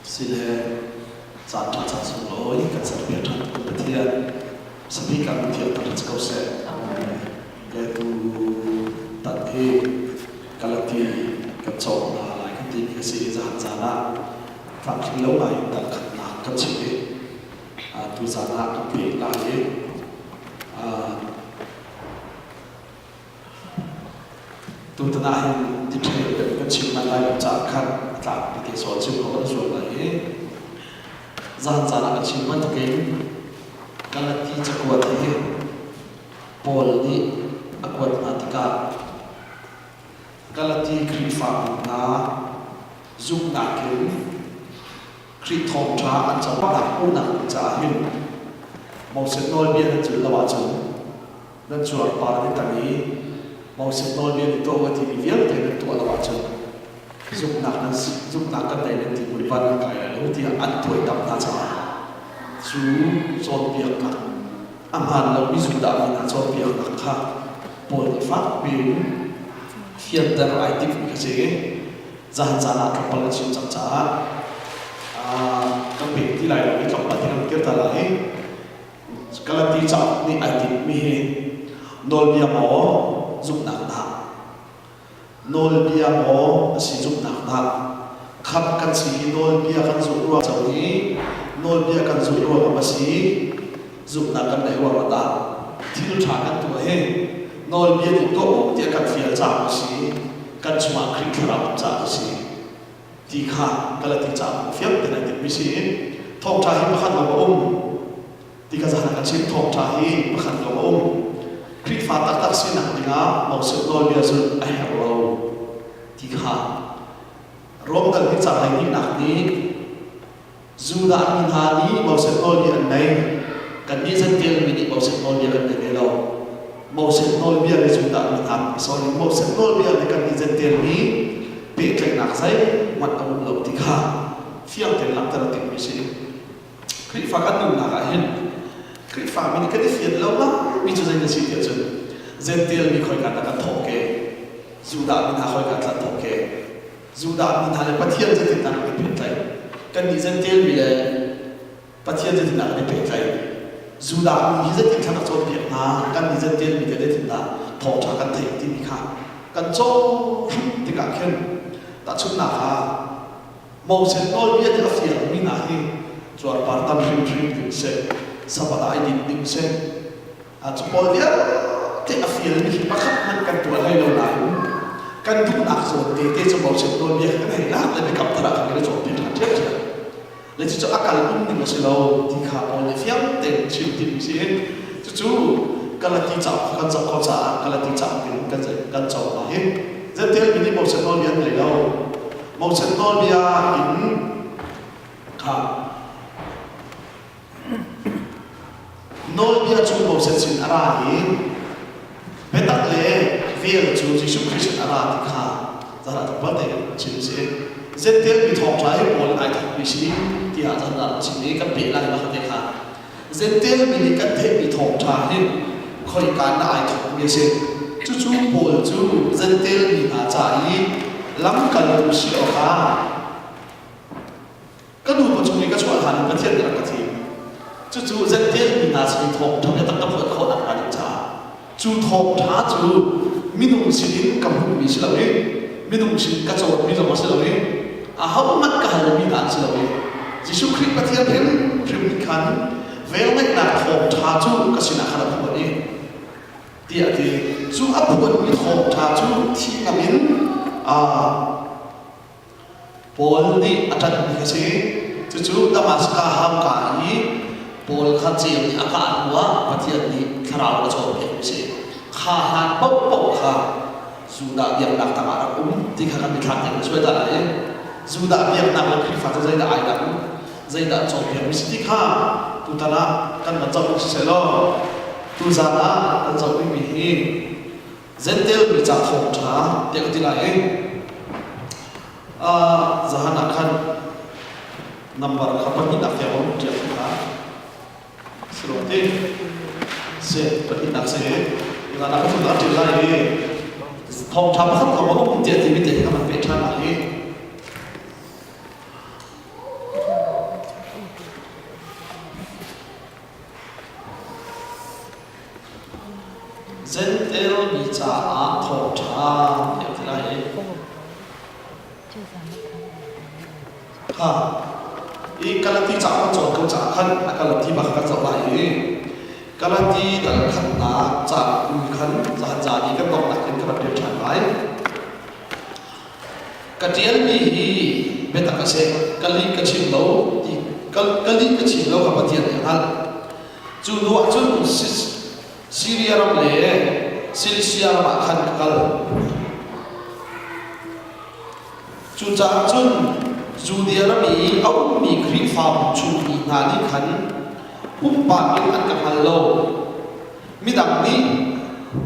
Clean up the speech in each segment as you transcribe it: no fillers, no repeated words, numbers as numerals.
Sile caan ṭha caan sunglawi kan serpiak ṭhan tu Pathian sabik ah mithiang tak si ko seh. Le tu tan hi Galati kan cawk hna lai kan timi a si i zahan zaan ah tlamtling lo ngai in dal khatnak kan chim i tu zaan ah kan pek lai i Tutan ah hin detail deuh kan chim manh lai lo caah khan a tlakmi te zawn chim khawh kan zuam lai i zan caan ah kan chim bantukin Galati cakuat hi Paul nih a kuat hna tikah Galati Khrihfabu hna zumhnak in Khrih thawngṭha an cohlan hmuhnak ding caah hin Moses nawlbia nan zulh lo ahcun nan cuarpar an i tang i Moses nawlbia nih tuah u a timi vialte nan tuah lo ahcun zumhnak nan zumhnak kan nei nan ti hmun van nan kai lai lo tiah an tuaitam hna caah cu cawnpiaknak a hmaan lomi Judah mi hna cawnpiaknak kha Paul nih fakpi in fianter ai timhmi kha si zan caan ah tlawmpal kan chim cang caah kan pek ti lai lo i tlawmpal te kan kir ta lai. Galati cauk nih ai tinhmi hi nawlbia maw zumhnak dah? Nawlbia maw a si zumhnak dah? Khamh kan si hi nawlbia kan zulh ruang co i nawlbia kan zulh ruangah a si zumhnak kan neih ruangah dah? Thil ṭha kan tuah hi nawlbia nih tuah u tiah kan fial caah a si kan chungah Khrih thlarau um caah a si ti kha Galati cauk fiang tein ai timhmi si. Thawngṭha hi pakhat lawng a um ti kha zan ah kan chim. Thawngṭha hi pakhat lawng a um. Khrihfa taktak sinak dingah Moses nawlbia zulh a herh lo ti kha Rom dal hi caang hleihnih nih Judah mi hna nih Moses nawlbia an nei. Kannih Jentail mi nih Moses nawlbia kan nei ve lo. Moses nawlbia le Judah mi hna sorry Moses nawlbia le kannih Jentail mi pehtlaihnak zeihmanh a um lo ti kha fiang tein langhter a timhmi si. Khrihfa kan nunnak ah hin Khrihfa mi nih kan i fian lo mi cu zei na si tiah cun Jentail mi khoika dah kan thawk ke Judah mi hna khoika dah thawk ke Judah mi hna le Pathian zeitindah kan i pehtlaih? Kannih Jentail mi le Pathian zeitindah kan i pehtlaih? Judah mi hi zeitin thla ka cawnpiak hna? Kannih Jentail mi te zeitindah thawngṭha kan theih timi kha kan cawn tikah khin tahchunhnak ah Moses nawlbia nih a fialmi hna hi cuarpar tam hrimhrim ding seh, Sabbath ah i dinh ding seh, Cu pawl vialte a fialmi hi pakhat hmanh kan tuah hlei lo nain kan duhnak zawn te te cu Moses nawlbia kan hei lak le biakam thar ah kan i cawnpiak ṭhan ṭhiamṭhiam. Le cucu a kal um ning a si lo ti kha Paul nih fiang tein chim timi si. Cucu Galati cauk kha kan zoh ko caah Galati cauk in kan kan co hna hi. Zentel mi nih Moses nawlbia an ngei lo. Moses nawlbia in kha Nawlbia cu Moses sin a ra i biatak le vel cu Jesuh Khrih sin a ra ti kha zarah tlawmpal te kan chim si. Zentel mi thawngṭha hi Paul in ai thawkmi si tiah zarah chim i kan peh lai mah te kha. Zentel mi nih kan theihmi thawngṭha hi khoika in dah ai thawkmi a si. Cucu Paul cu Zentel mi hna ca i lamkaltu si awkah Ka nupa chung i ka chuah hlan in Pathian nih rak ka thim. Cucu zettial mi hna sin i thawngṭha biatak ka phuan khawh nakhnga ding caah cu thawngṭha cu minung sinin ka hmuhmi si loin minung sin ka cawnmi zong a si lo i ahohmanh ka halmi hna an si lo i Jesuh Khrih Pathian hrimhrim nih khan velngeihnak thawngṭha cu ka sinah khan a phuan i tiah a ti. Cu a phuanmi thawngṭha cu thih ngam in Paul nih a ṭanhmi kha si. Cucu Damaska hauka i Paul kha ceu nih a kah hnuah Pathian nih thlarau a cawnpiakmi si. Kha hlan paohpaoh kha Judah biaknak tangah rak um ti kha kan mithlam tein suai ta lai. Judah biaknak le Khrihfa cu zeidah ai dang, zeidah cawnpiakmi si ti kha tutan ah kan van zoh siseh law tuzan ah kan zoh dingmi hi Zentel mi ca thawngṭha tiah ka ti lai i zahan ah khan number kha pahnihnak tiang um ṭial kha si lo ti si pahnihnak si zan ah pathumnak ṭial lai i thawngṭha pakhat lawng a um tiah timi te hi ka van peh ṭhan lai i. Jentail mi caah thawngṭha tiah ti lai i kha i Galati ca kan cawn ko caah khan a Galati bak kan zoh lai i Galati dal khatnak ca 20 khan zahan zan i kan donghnak in ka rak rel ṭhan lai. Ka ṭialmi hi biatak a si. Ka lih ka chim lo ti ka lih ka chim lo kha Pathian nih a hngalh. Cu hnu ah cun Siria ram le Cilicia ram ah khan ka kal. Cucaah cun Judea ram i a ummi Khrihfabu chung mi hna nih khan pumpak in an ka hngal lo. Midang nih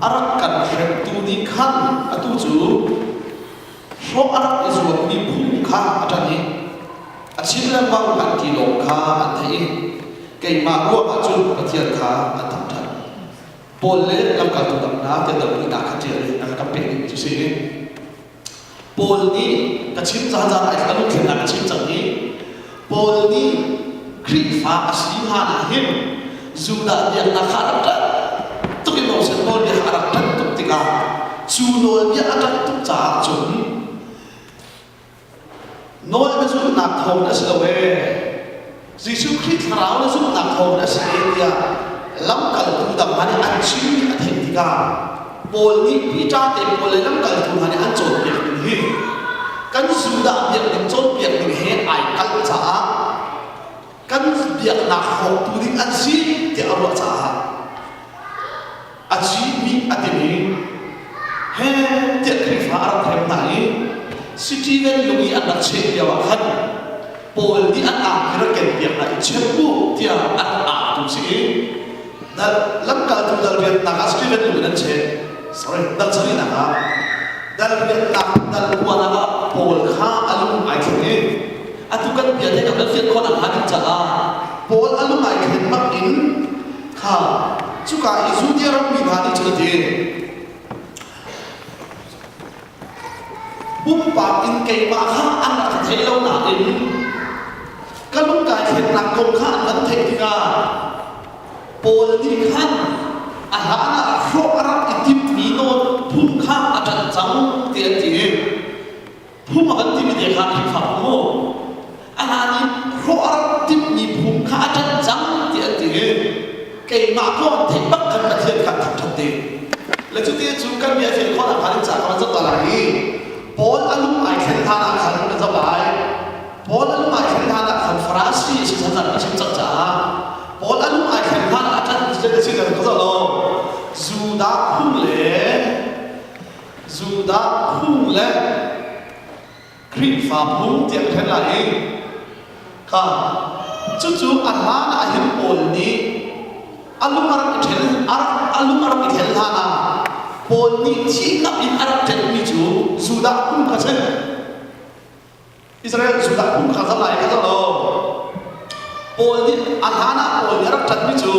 a rak kan hremtu nih khan atu cu hrawh a rak i zuammi phung kha a ṭanh i a chim lengmang an ti lawng kha an theih i keimah ruangah cun Pathian kha an thangṭhat. Paul le lamkaltu dang hna tiah kha ṭial i a kan pek ding cu si. Paul nih ka chim zaan ai thla lungthlennak ka chim cang i Paul nih Khrihfa a si hlan ah hin Judah biaknak kha a rak ṭanh tuk i Moses nawlbia kha a rak ṭanh tuk tikah cu nawlbia a ṭanh tuk caah cun nawlbia zulhnak thawng a si lo ee Jesuh Khrih thlarau na zumhnak thawng a si e tiah lamkaltu dang hna nih an chimmi a theih tikah Paul nih Peter te pawl le lamkaltu hna nih an cawnpiak ning hi kan Judah biakning cawnpiak ning he ai kalh caah kan biaknak hrawktu ding an si tiah a ruah caah a cimi a timi he tiah Khrihfa a rak hrem hna i Stephen lung i an rak cheh lio ah khan Paul nih an angki rak ken piak hna i chep u tiah an angtu si i dal lamkaltu dal riannak ah Stephen lung in an cheh sorry dal sarihnak ah dal riannak dal kuanak ah Paul kha a lung ai thleng i atu kan bia te kan fian khawh nak hnga ding caah Paul a lung ai thlen bak in Kha cuka i Judea ram mi hna nih cun a ti. Pumpak in keimah kha an rak ka thei lo nain ka lung kai thlennak kong kha an van theih tikah Paul nih khan a hlan ah hrawh a rak i timhmi nawl phung kha a ṭanh cang ti an ti. Phung a kan timi te kha Khrihfa phung mu. A hlan i hrawh a rak timhmi phung kha a ṭanh cang ti an ti i keimah ko an theih bak khan Pathian kha an thangṭhat ding. Le cuti cu kan bia fian khawhnak khan in ca kha kan zoh ta lai i Paul a lung ai thlen hlan ah khan kan zoh lai. Paul a lung ai thlen hlan ah khan Farasi si chan a chim cang caah Paul a lung ai thlen hlan ah a ṭanh ti si kan zoh lo. Judah phung le Judah phung le Khrihfa phung tiah ka ṭhen lai i kha cucu a hlan ah hin Paul nih a lung a rak i ṭhen a rak a lung a rak i thlen hlan ah Paul nih thihnak in a rak ṭhenmi cu Judah phung kha si. Israel Judah phung kha zalai kha lo. Paul nih a hlan ah Paul nih a rak ṭanmi cu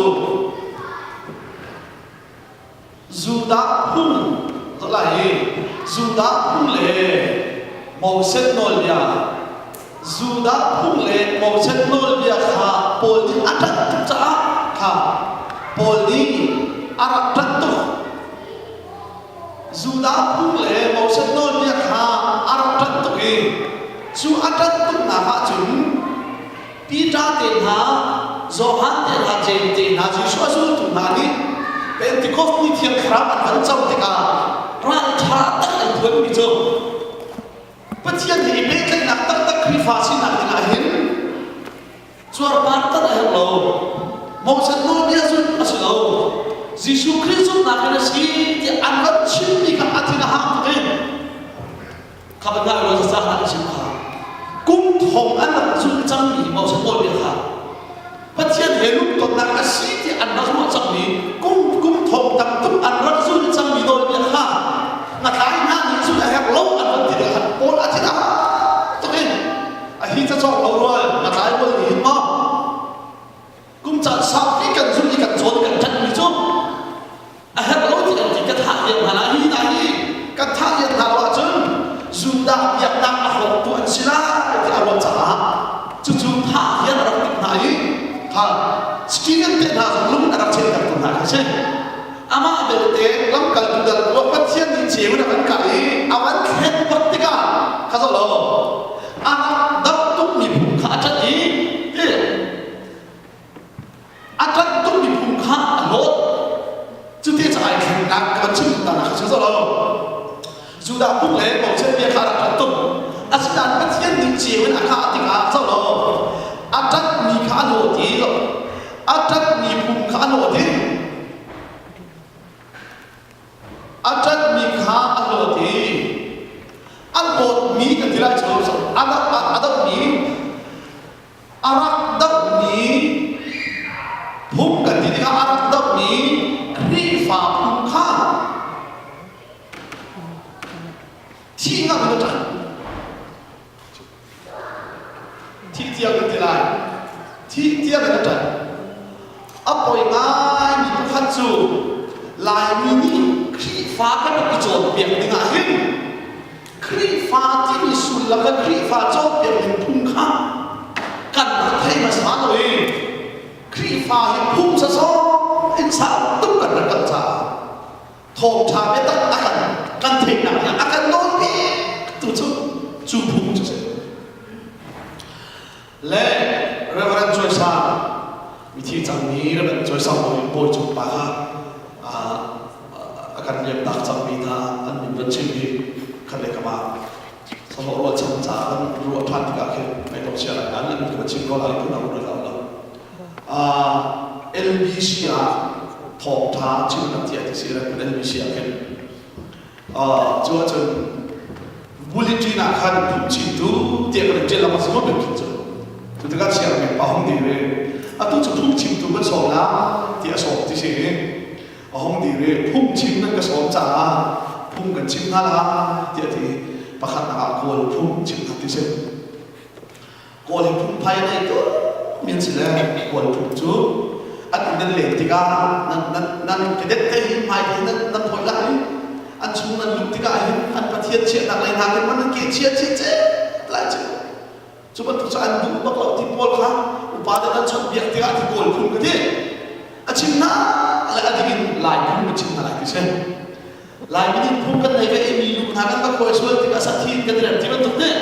Judah phung lai i Judah phung le Moses nawlbia Judah phung le Moses nawlbia kha Paul nih a ṭanh tuk caah kha Paul nih a rak ṭanh tuk. Judah phung le Moses nawlbia kha a rak ṭanh tuk i cu a ṭanh tuknak ah cun Peter te hna, Johan te hna, Jeim te hna, Jesuh a zultu hna nih Pentecost ni Thiang Thlarau an van co tikah ralṭha tak an phuanmi cu Pathian he i pehtlaihnak taktak Khrihfa sinak dingah hin cuarpar tak a herh lo. Moses nawlbia zulh a si lo. Jesuh Khrih zumhnak in a si tiah an van chimmi kha a thin a hang tuk i Kha ban ngai lo za an chim kha. Kum thong an rak zulh cangmi Moses nawlbia kha Pathian he lungtonnak a si ti an rak ruah cangmi kum kum thong tam tuk an rak zulh cangmi nawlbia kha ngatlai hna nih zulh a herh lo an van ti khan Paul a thin a tuk in a hi ca cawk lo rual ngatlai rual nih hin maw kum caan saupi kan zulh i kan cawn kan ṭanhmi cu a herh lo ti an ti ka thah liam hna lai hi hna hi kan thah liam hna lo ahcun Judah biaknak a hrawktu an si lai ti a ruah caah cucu thah hian a rak timh hna i kha Stephen te hna zong lung a rak chehtertu hna kha si amah belte lam. lamkaltu dal ruah Pathian nih ceu in a kan kah i a van thlen bak tikah kha zoh lo a rak dam tukmi phung kha a ṭanh i ti a ṭanh tukmi phung kha a hlawt. Cuti ca ai thlennak ka van chim ta nak kha zoh lo. Judah phung le Moses bia kha a rak ṭanh tuk. Asinain Pathian nih ceu in a kah tikah zoh lo a ṭanhmi kha a hlawt i a ṭanhmi phung kha a hlawt i a ṭanhmi kha a hlawt i a hlawtmi kan ti lai cu a dohmi a rak dohmi phung kan ti tikah a rak dohmi Khrihfa phung kha thih ngam in a ṭan. Thih tiang kan ti lai. Thih tiang in a ṭan. A poi ngaimi pakhat cu Laimi nih Khrihfa kan rak i cawnpiak ding ah hin Khrihfa timi sullam le Khrihfa cawnpiak ning phung kha kan rak thei hmasa lo i Khrihfa hi phung sasawng in sau tuk kan rak kal caah thawngṭha biatak a kan kan theihnak nih a kan nawlpiaktu cu cu phung cu si. Le Reverend Choi Sang mithi cangmi Reverend Choi Sang bawi bawi cung pa kha a kan liam tak cangmi hna an min van chim hi khat le kam ah sahlawh rualchan ca kan ruah ṭhan tikah khin mai tong sia lai nan min ka chim ko lai phun a ru lo. LBC ah thawngṭha chimnak tiah ti si rak LBC ah khin cu ahcun bulletin ah khan phungchimtu tiah kan ṭial lama si maw kan cu cu tikah chiangmi pa hung dir i atu cu phungchimtu kan sawm la tiah a sawm ti si i a hung dir i phungchim nan ka sawm caah phung kan chim hna la tiah ti pakhatnak ah kawl phung chim hna ti si. Kawl hi phungphai a ngei tuk mi an si le Kawl phung cu an inn nan len tikah nan nan nan kedet te hi hmai te nan nan phoi lai i an chung nan lut tikah hin an pathian chiahnak lei hna khin man nan ke chia chia chet lai cu cu bantuk cu an duh bak lo ti pawl kha upa te nan chawnh biak tikah ti Kawl phung ka ti a chim hna le a ding in Lai phung ka chim hna lai ti si. Laimi nih phung kan nei ve i mi lu hna kan va khuai sual tikah sathi kan i rem ti bantuk nih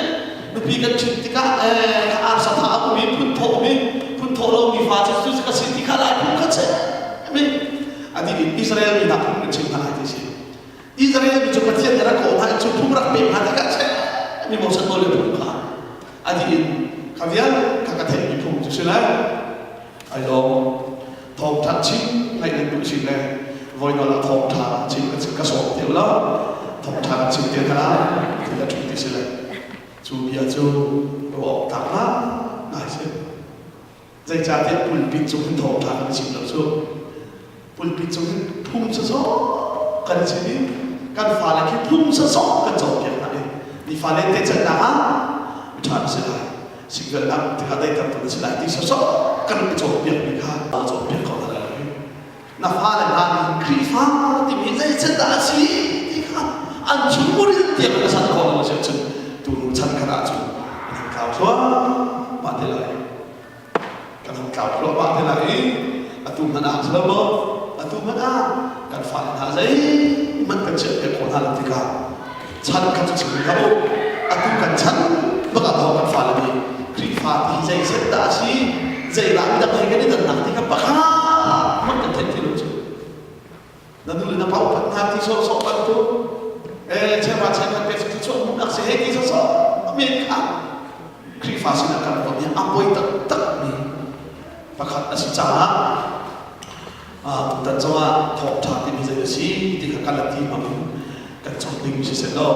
nupi kan ṭhit tikah eh arsa tha a um i phun thawh mi phun thawh lo mi fa cu cu ka si ti kha Lai phung kha che mi adi in Israel mi hna phung kan chim hna lai ti si Israel mi cu Pathian nih rak kawh hna in cu phung rak pek hna tikah che mi Moses nawl le phung kha adi in kha vial kha ka theih mi phung cu si lai Ai lawm. Thawngṭha chim ngaih nan duh si le voinawl ah thawngṭha chim ka ka sawm te lo. Thawngṭha kan chim te hna thil a ṭhu ti si le cu bia cu ruah awk tlak ngai si. Zeicahtiah pulpit cung hin thawngṭha kan chim lo cu. Pulpit cung hin phung sawsawh kan chim i kan fale khi phung sawsawh kan cawnpiak hna i mi fale te cannak ah ṭha si lai. Sikvelnak tikah daihtertu na si lai ti sawsawh kan i cawnpiakmi kha aa cawnpiak ko hna lai. Na fale hna nih Khrihfa timi zeican dah a si ti kha an chungmuril tiang na san khawh lo si ahcun tunu chan khat ahcun an hung tlau thluahmah te lai. Kan hung tlau thluahmah te lai i atu hmanh ah si lo maw? Atu hmanh ah kan fale hna zeihmanh kan chiahpiak khawh hna lo tikah chan kha cu chim hlah u atu kan chan bak ah kan fale nih Khrihfa ti hi zei dah a si zeidah midang he kan i dannak ti kha pakhat hmanh kan theih ti lo cu na nu le na pa upat hna ti sawhsawh bantuk eh cheuhra cheukhat pek cu chuah hmuhnak si hei ti sawhsawh men kha Khrihfa sinah kan ruahmi a poi taktak mi pakhat a si caah tutan zongah thawngṭha timi zei a si ti kha kan ti hmang in kan cawn ding si seh law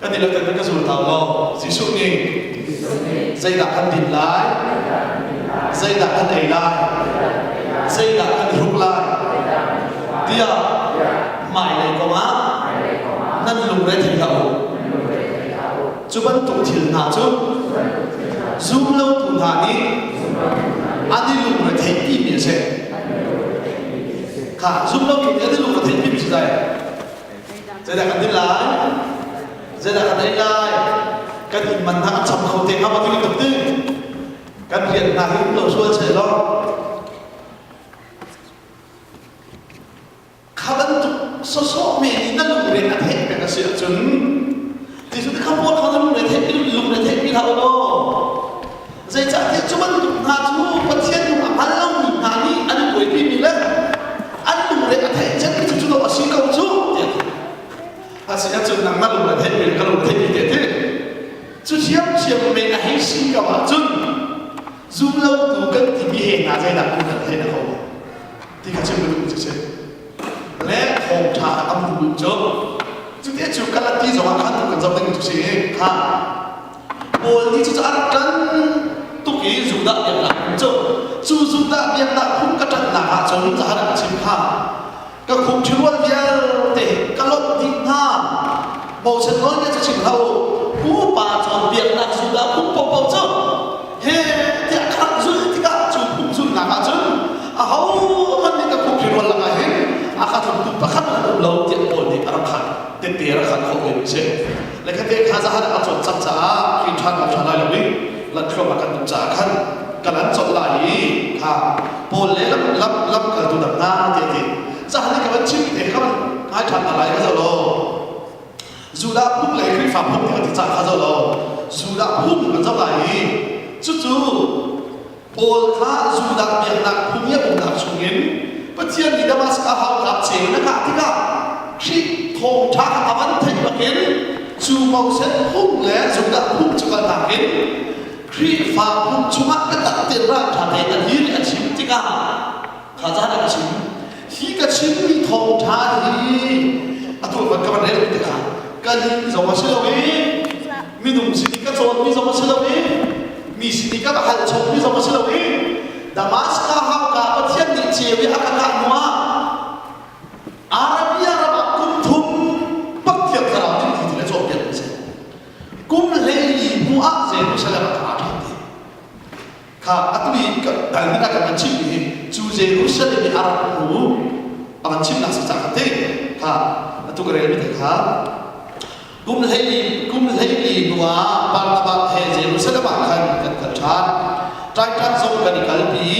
kan i laktan ka zul hna law Jesuh nih zeidah kan din lai zeidah kan ei lai zeidah kan hruk lai tiah hmailei kongah nan lungre thei hlah u Cu bantuk thil hna cu zumlotu hna nih an i lungretheihpimi a si. Kha zumlotu nih an i lungretheihpimi si lai. Zeidah kan din lai? Zeidah kan ei lai? Kan inn man hna kan cham kho te hnga maw ti bantuk ding. Kan rian hna hi um lo sual seh law. Kha bantuk hlah u law zeicahtiah cu bantuk hna cu Pathian lung a hngal lomi hna nih an i buaipimi le an lungre a theih cemmi cu cu dawh a si ko cu tiah a ti. A si ahcun nang na lung a theihmi le ka lung a theihmi tiah a ti. Cu thiamthiam men a hei si ko ahcun zumlotu kan timi he hna zeidah kan kan theih na ko ti kha chim ka duh cu si. Le thawngṭha a tam duh cu cuti cu Galati zong ah khan kan zoh ding cu si kha Paul nih cucu a rak ṭan tuk i Judah biaknak phung cu cu Judah biaknak phung ka ṭanhnak ah cun zahan an chim kha ka khuk ṭhirual vialte ka lonh dih hna. Moses nawlbia cu chim hlah u, pupa cawnpiaknak Judah phung paohpaoh cu he tiah ka rak zulh tikah cu phung zulhnak ah cun ahohmanh nih ka khuk ṭhirual lakah hin a ka tluktu pakhat an um lo tiah Paul nih a rak khan tette a rak khan khawh ve mi a si. Le khate kha zahan a cawn cang caah kin ṭhan awk ṭha lai lo i latthluam a kan duh caah khan kan an colh lai i kha Paul le lam lam lamkaltu dang hna tiah ti zahan i ka van chim te kha van ngai ṭhan hna lai ka zoh law Judah phung le Khrihfa phung ti ka ti cang kha zoh law Judah phung kan zoh lai i cucu Paul kha Judah biaknak phung i a umnak chungin Pathian nih Damascus hauka ceu na kah tikah Khrih thawngṭha kha a van theih bakin cu Moses phung le Judah phung cu kaltak in Khrihfa phung chungah biatak tein ralṭha tein a dir i a chim tikah kha caan ah ka chim. Hi ka chimmi thawngṭha hi atu van ka van rel tikah ka lim zong a si lo i minung sin i ka cawnmi zong a si lo i mi sin i ka va hal chommi zong a si lo i Damascus hauka Pathian nih ceu i a ka kah hnuah Arabia ram ah kum thum bak Thiang Thlarau nih ti le cawnpiak an si. Kum 14 hnu ah Jerusalem ah ka ra ṭhan ti. Kha atu i dal nih a kan chimmi hi cu Jerusalem i a rak hnu a van chimnak si cang ka ti. Kha atu ka relmi te kha Kum 14 kum 14 hnuah Barnabas he Jerusalem ah khan kan kal ṭhan. Ṭaiṭan zong kan i kalpi.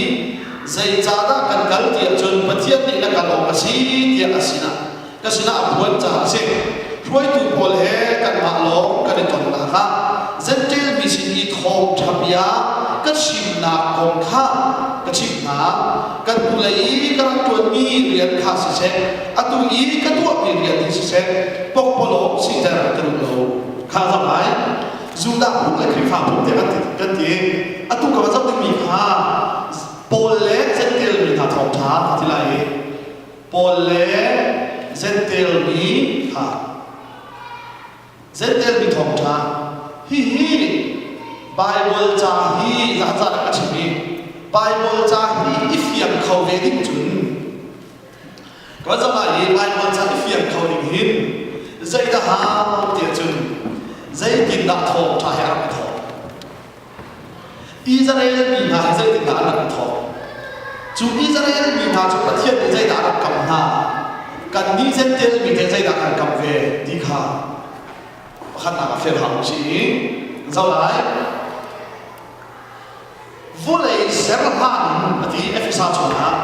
Zeicahdah kan kal ti ahcun Pathian nih na kal awk a si tiah a sinah ka sinah a phuan caah a si. Hruaitu pawl he kanmah lawng kan i tonnak ah Jentail mi sin i thawngṭha bia ka chimnak kong kha ka chimh hna. Kan hnulei i ka rak ṭuanmi rian kha siseh, atu i ka tuahmi rian hi siseh pokpalawng siter ka duh lo. Kha zoh lai. Judah phung le Khrihfa phung tiah kan ti kan ti. Atu ka va zoh dingmi kha Paul le Jentail mi hna thawngṭha ka ti lai i Paul le Jentail mi kha Jentail mi thawngṭha hihi Bible ca hi za ca ka chim i Bible ca hi i fiang kho ve ding cun Kan zoh lai i Baibal ca i fiang kho ning hin zeidah hau tiah cun zeitindah thawngṭha he a rak i thawk? Israel mi hna hi zeitindah an rak i thawk? Cu Israel mi hna cu Pathian nih zeidah a rak kam hna? Kannih Jentail mi teh zeidah kan kam ve ti kha pakhatnak ah fian hau usih i zoh lai. Vawlei ser hlan in a ti Efesa chungah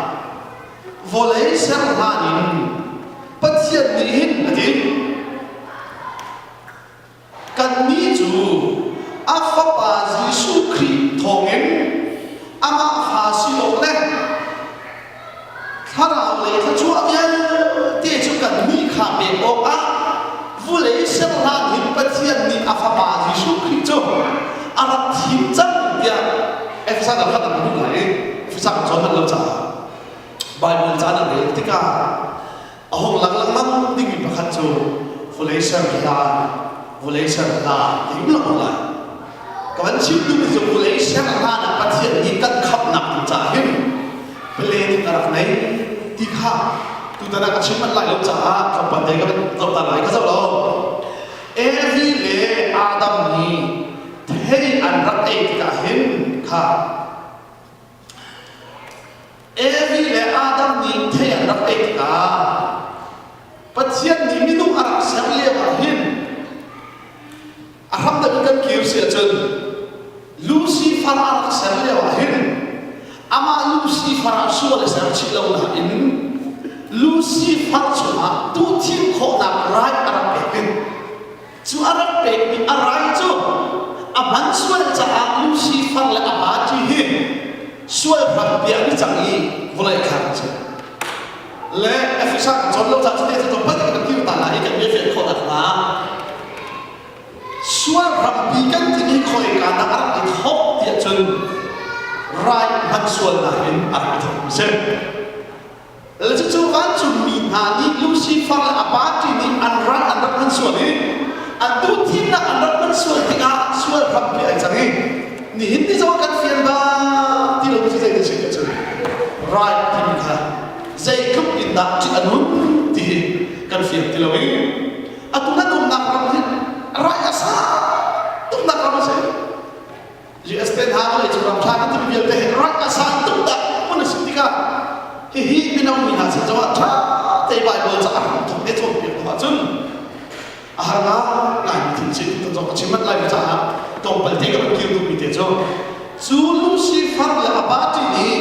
vawlei ser hlan in Pathian nih hin a ti kannih cu a fapa Jesuh Khrih thawngin amah fa si awk le thlarau lei thluachuah vialte cu kannih kha pek awkah vulei ser hlan hin Pathian nih a fapa Jesuh Khrih cu a rak thim cang tiah Efesa dal khat an hmuh lai i Efesa kan cawn manh lo caah Bible ca nan rel tikah a hung lang lengmang dingmi pakhat cu vulei ser hlan vulei ser hlan ti lengmang lai ka van chim duhmi cu vulei ser hlan ah Pathian nih kan khamhnak ding caah hin planning a rak nei ti kha tutan ah ka chim manh lai lo caah tlawmpal te ka van zoh ta lai ka zoh lo Evi le Adam nih thei an rak ei tikah hin kha Evi le Adam nih thei an rak ei tikah Pathian nih minung a rak ser lio ah hin a hram deuh in kan kir si ahcun Lucifer a rak ser lio ah hin amah Lucifer ah sual a ser chih lo nain Lucifer chungah tuhthim khawhnak rai a rak pek in cu a rak pekmi a rai cu A hman sual caah Lucifer le a party hi sual hram bia an i cang i vawlei khar an si. Le Efesa kan cawn lo caah cute cu tlawmpal te kan kir ta lai i kan bia fian khawh nakhnga sual hrampi kan timi khawika dah a rak i thawk tiah cun rai hman sualnak in a rak i thawk mi si. Le cucu vancungmi hna nih Lucifer le a party nih an ral an rak hman sual i atu thimnak an rak hman sual tikah sual hrampi ai cang i nihin ni zong kan fian bak ti lo cu zei ti si cu right timi kha zeitluk in dah ṭih a nun ti hi kan fiang ti lo i atu nan umnak ram hi rai a sa tuknak ram a si. US te hna vawlei cung ram ṭha kan timi vialte hi rak a san tuk dah hmun a si tikah hihi mino mi hna sin zongah ṭha te Bible ca a hram thawk te cawnpiak lo ahcun a har ngai mi thil si tu zong ka chim manh lai mi caah tlawmpal te ka rak kir duhmi te cu cu Lucifer le a party nih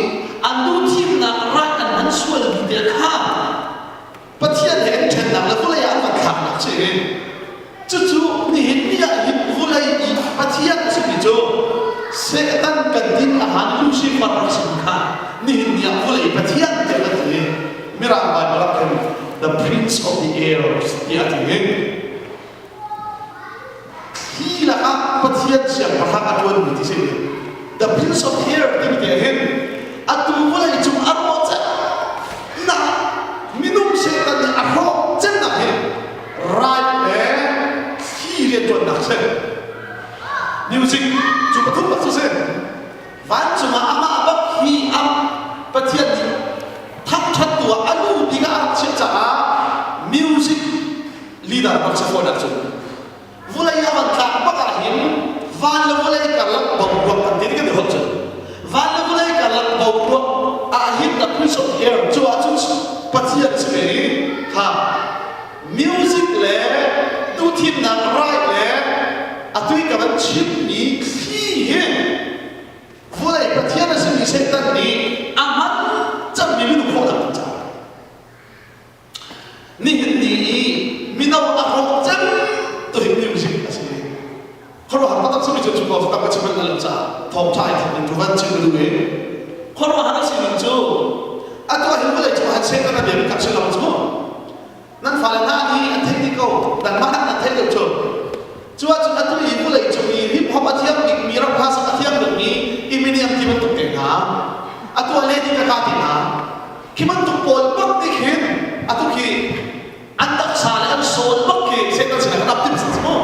an duh thimnak right an hman sual mi te kha Pathian he an ṭhennak le vawlei ah an van thlaknak si cucu nihin ni ah hin vawlei i Pathian a simi cu Satan kan din a han Lucifer rak simi kha nihin ni ah vawlei Pathian tiah kan ti Mirang Bible ah khin the prince of the air tiah a ti Hi lakah Pathian siangpahrang a ṭuanmi ti si. The Prince of the Air timi te hin atu vawlei cung a rawh nak minung Satan nih a hrawh cemnak hi right le thli rianṭuannak si. Music cu pathum bak cu si. Vancung ah amah bak hi a Pathian nih thangṭhattu ah a lu bik ah a rak chiah caah music leader bak si fawn ahcun vulei a van tlak bak ah hin van le vawlei karlak boruak kan ti kan i holh cun van le vawlei karlak boruak ah hin the prince of air cu ahcun Pathian si ve i kha music le duhthimnak right le atui ka van chimmi thli hi vawlei Pathian a simi Satan nih a hman cangmi minung khawhnak ding caah Nihin ni i mino a rawk cem tu hi music a si. Khuaruahhar taktak simi cu cu ko tam ka chim manh lo caah thawngṭha ai thawk ning cu van chim ka duh i khuaruahhar a si ning cu atu ah hin vawlei cung ah hin Satan a bia kan si lo cu nan fale hna nih an theih dih ko nangmah nak nan theih deuh cu cu ahcun atu i vawlei cung i hip hop a thiam bikmi ram hla sak a thiam bikmi Eminem ti bantuk te hna atu ah Lady Gaga ti hna Khi bantuk pawl bak nih khin atu khi an taksa le an soul bak khi Satan sinah kan ap tim si mu.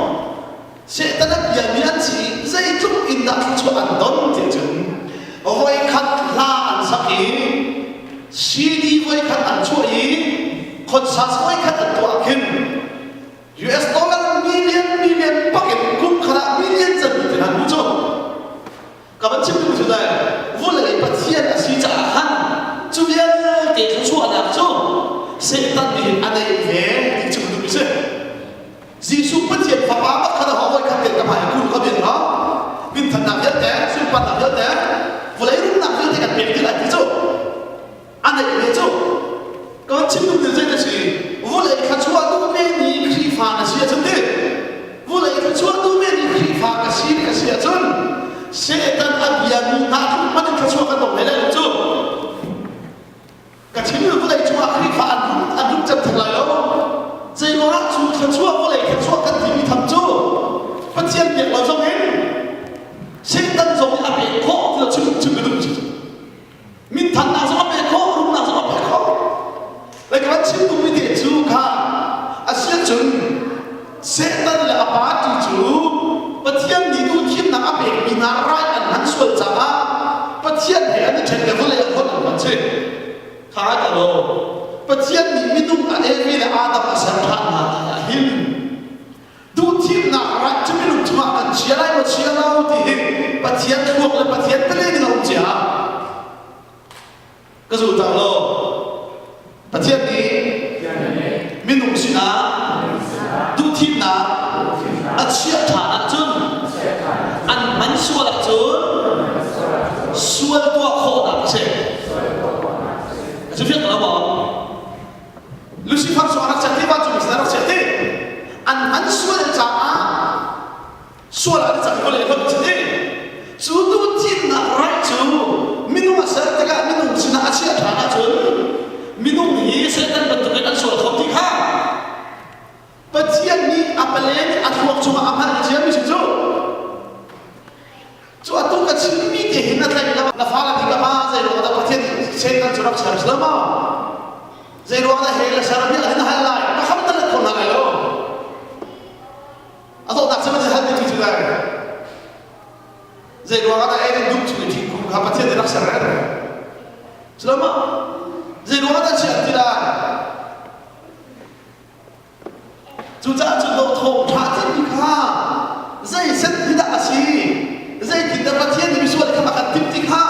Satan a biami an si zeitluk in dah thluachuah an don ti cun voikhat hla an sak i CD voikhat an chuah i concert voikhat an tuah khin US dollar million million bak in kum khat ah million zat tin an hmu cu. Ka van chim duh cu dai vawlei Pathian a si caah khan cu vialte thluachuahnak cu Satan nih hin a neih ve ti chim duh mi si. Jesuh Pathian fapa bak khan a ho voi khat te ka hmai kun kho bien lo. Minthannak vialte, sunparnak vialte, vawlei rumnak vialte kan pek dih lai ti cu. A neih ve cu. Ka van chim duh mi zei na si? Vawlei thluachuah duh ve mi Khrihfa na si ahcun ti. Vawlei thluachuah duh ve mi Khrihfa ka si ka si ahcun Satan a biami hna tluk hmanh in thluachuah kan dong ve lai lo cu. Ka chim mi vawlei cungah Khrihfa an rum an rum cem theng lai lo. Zei ruangah cu thluachuah vawlei thluachuah kan timi tham cu Pathian biak lo zong in Satan zong nih a pek khawh ti lo chim chim ka duh si. Minthannak zong a pek khawh, rumnak zong a pek khawh. Le ka van chim duhmi te cu kha a si ahcun Satan le a party cu Pathian nih duhthimnak a pekmi hna rai an hman sual caah Pathian he an i ṭhen le vawlei ah hon an hman si. Kha ta lo. Pathian nih minung a Evi le Adam a ser ṭhan hna lai ah hin duhthimnak right cu minung cungah kan chia lai maw chia lo ti hi Pathian thluak le Pathian pale ning a um cia ka zul tak lo Pathian nih minung sinah duhthimnak a chiah ṭhan ahcun an hman sual ahcun sual tuah khawhnak a si a si fiak lo maw Lucifer cu a rak chiat ti vancung in a rak chiat ti an an sual caah sual an cang vawlei hloh. ka chimmi te hin na tlaih lo. Na fale nih ka pa zei ruang dah Pathian Satan cu rak ser si lo maw? Zei ruang dah hell a ser mi an hal lai? Ka kham na let kho hna lai lo. A dawtnak cu nan hal mi cu lai. Zei ruang ah dah Eden dum chung i thingkung kha Pathian nih rak ser ren? Cu Zei ruang ah dah chiah ti lai? Cucaah cu dawh thawngṭha timi kha zei set hi dah a si? Zeitindah Pathian nih misual kha a kan timh ti kha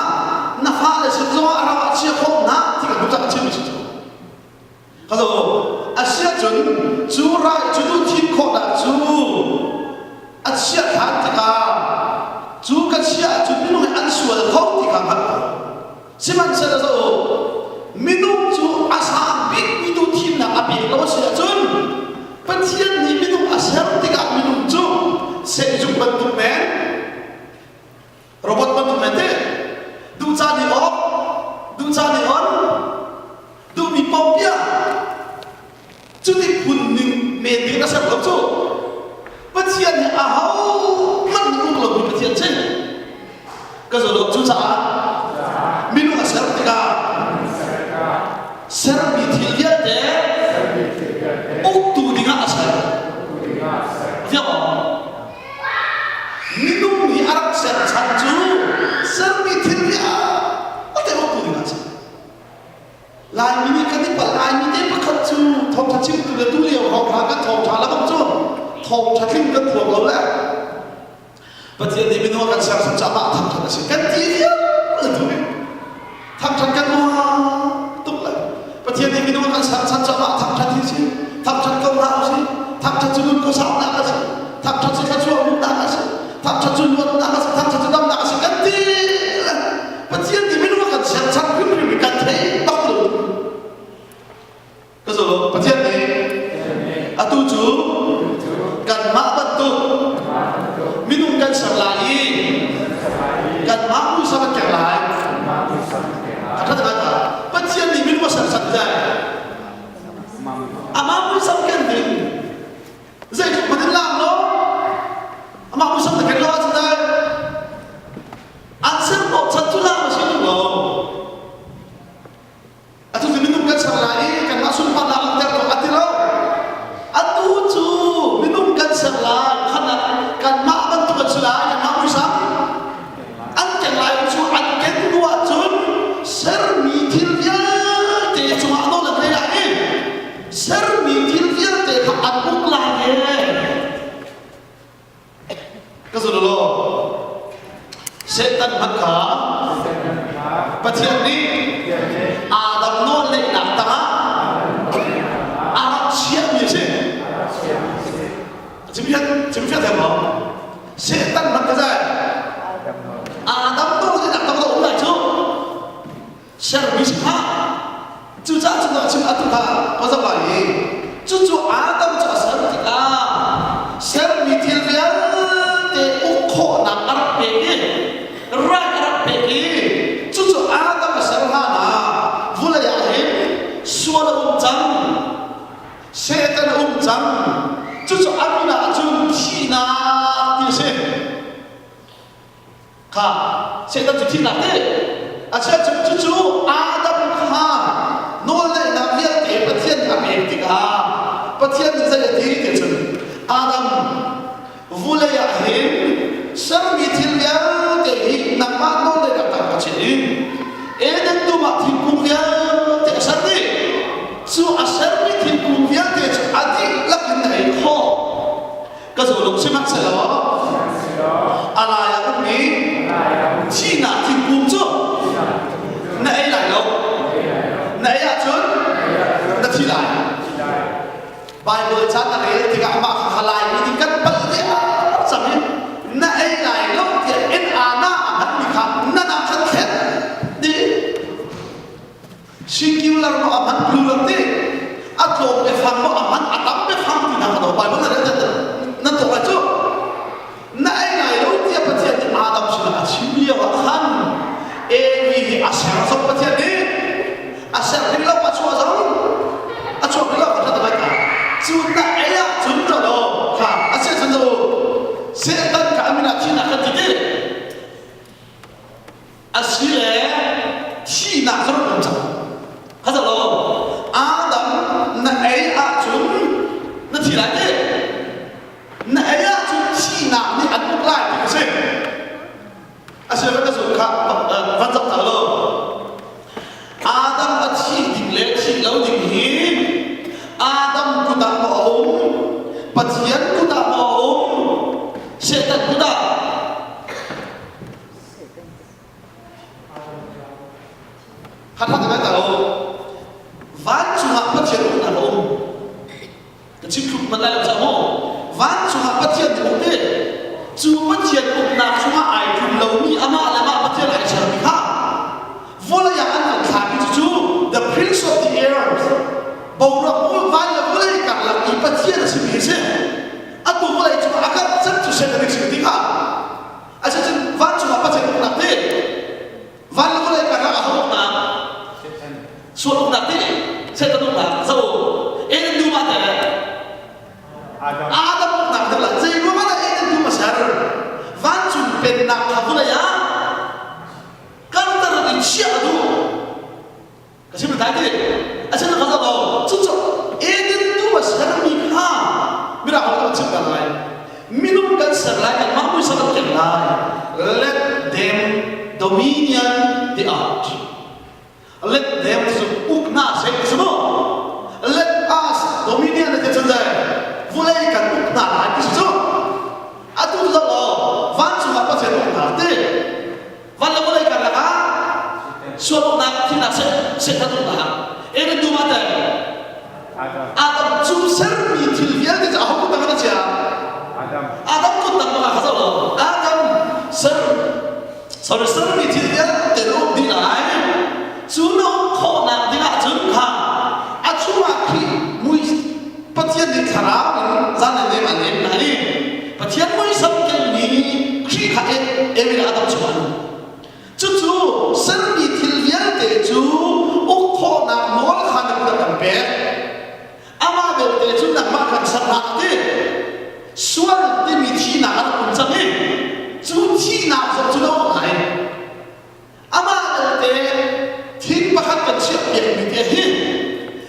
na fale sin zongah a ram ah chia khawh hna ti kan duh caah a chimmi si cu. Hello, a si ahcun cu rai cu duh thim khawhnak cu a chiah hlan tikah cu ka chiah ahcun minung hi an sual kho ti kha hngalh ko. Sihmanhsehlaw zoh u, minung cu a sang bikmi duh thimnak a pek lo a si ahcun Pathian nih minung a ser tikah minung cu sehzung bantuk men, robot bantuk men te, duh caan i off, duh caan i on, duhmi paoh bia, cuti phun ning men ding a ser lo cu. Pathian hi ahohmanh nih uk lomi Pathian si. Ka zawt cucaah minung a ser tikah sermi thil vialte uktu dingah a ser. Fiang Minung hi a rak ser chan cu sermi thil vialte uktu dingah a ser. Laimi nih kan i palh ngaimi te pakhat cu thawngṭha chimtu le tulio hrawnghrang kan thawngṭha lebang cu thawngṭha tling kan phuang lo le Pathian nih minung a kan sersiam caah mah thangṭhat a si kan ti vialte tu nih thangṭhat kan uar tuk le Pathian nih minung a kan sersiam caah mah thangṭhat hi si thangṭhat ko hna usih thangṭhat cu nun khuasaunak a si thangṭhat cu thluachuah hmuhnak a si thangṭhat cu luatnak a si thangṭhat cu damnak a si kan ti le Pathian nih minung a kan serchan hrimhrim i kan thei bak lo. Ka zul Pathian nih atu cu kanmah bantuk minung kan ser lai i kanmah muisam an keng lai. A ṭhat ngai ka. Pathian nih minung a serchan zai. Amah muisam ken ding zeitluk hmanh in laam law amah muisam na ken lo ahcun dai An ser hnawhchan cu lam a si tung lo. Atu cu minung kan ser lai i kanmah sunparnak langhter tuah a ti lo. Atu cu minung kan ser lai khan ah kanmah bantuk an si lai, kanmah muisam an ken lai cu an ken hnu ahcun sermi thil vialte cungah nawl an ngei lai i sermi thil vialte kha an uk lai e. Ka zul law Satan hmanh kha Pathian nih Adam nawlneihnak tangah a rak chiahmi a si. Chimfiah thiam maw? Satan hmanh kha zei? Adam nawlneihnak tangah um lai cu. Sermi si hlah. Cucaah cu na chim atu kha ka zoh lai i cucu Adam cu a ser tikah sermi thil vialte uk khawhnak a rak pek i right a rak pek i cucu Adam a ser hlan ah vulei ah hin sual a um cang Satan a um cang cucu a min ah cun thihnak ti a si Kha Satan cu thihnak ti a chia cu cucu Adam kha nawlneihnak vialte Pathian a pek tikah Pathian nih zei a ti ti cun Adam vulei ah hin sermi thil vialte hi nangmah nawlneihnak tang ka chiah i Eden dum ah thingkung vialte a ser dih cu a sermi thingkung vialte cu a dihlak in na ei khawh Ka zawlung sihmanhsehlaw a lai ah ummi thihnak thingkung cu na ei lai lo. Na ei ahcun na thi lai. Bible ca na rel tikah amah kha lai mi nih kan palh dih cang i na ei lai lo tiah. Asile thihnak cu rak um cang. Kha lo Adam na ei ahcun na thi lai ti. Na ei ahcun thihnak nih an uk lai ti a si. Asile ka zun kha van zoh ta lo. Adam a thih ding le thih lo ding hi Adam kut ah maw a um? Pathian kut ah maw a um? Satan kut ah? Khat khat ta lo. Vancung ah Pathian uknak a um. Ka chim thluk man lai lo ca maw? Vancung ah Pathian nih uk i cu Pathian uknak chungah ai tlum lomi amah le amah Pathian ai sermi kha vawlei ah an kan thlakmi cucu the prince of the air boruak van le vawlei karlak i Pathian a simi a si. Atu vawlei cungah a karh cem cu Satan a si ti kha Asicun vancung ah Pathian uknak ti van le vawlei karlak ah uknak sual uknak ti Satan uknak zo Eden dum ah teh Adam uknak te la zei ruang ah Eden dum a ser vancung pennak kha vawlei ah karter in chiah a duh Ka chim dai ti. A chim ka lo. Cucu Eden tu a sermi kha mirang holh kan chim ta lai. Minung kan ser lai kan mah muisam kan keng lai. Let them dominion the earth. Let them cu uk hna seh ti mu. Let us dominion ti cun dai. Vulei kan uk hna lai ti cu. Atu zo lo vancung ah Pathian uk hna ti. Van le vawlei karlak ah sualuknak thihnak sehtan uknak Eden dum ah teh Adam cu sermi thil vialte cu aho kut tang in a chia Adam kut tang bangah kha lo Adam ser sorry sermi thil vialte na um dih lai cu na um khawhnak dingah cun kha a chungah Khrih mui Pathian nih thlarau in zan le nem an em hna i Pathian muisam kenmi Khrih kha em in Adam chungah an um. Cucu sermi thil vialte cu uk khawhnak nawl kha na kut kan pek. Amah belte cu nangmah kan ser hlah ti. Sual timi thihnak a rak um cang i cu thihnak zong cu na um lai. Amah belte thing pakhat kan chiahpiakmi te hi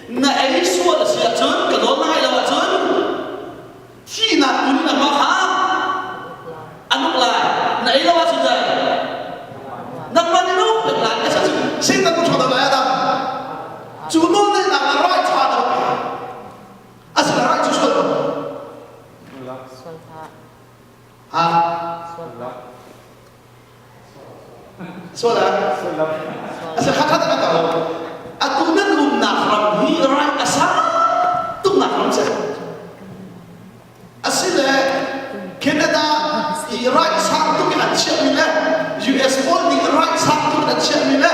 na ei sual a si ahcun ka nawl na ngaih lo ahcun thihnak tu nih nangmah kha an uk lai na ei lo ahcun dai nangmah nih na uk pek lai a cun Satan ku ṭhawt lai Adam cu nawl neihnak na rai ṭha do a si rai cu sual ko ha Sual ah? Asa kha kha ka lo. Atu nan umnak ram hi rai a sang tuknak ram si. Asile Canada i rai sang tuk in an chiahmi le US pawl nih rai sang tuk in an chiahmi le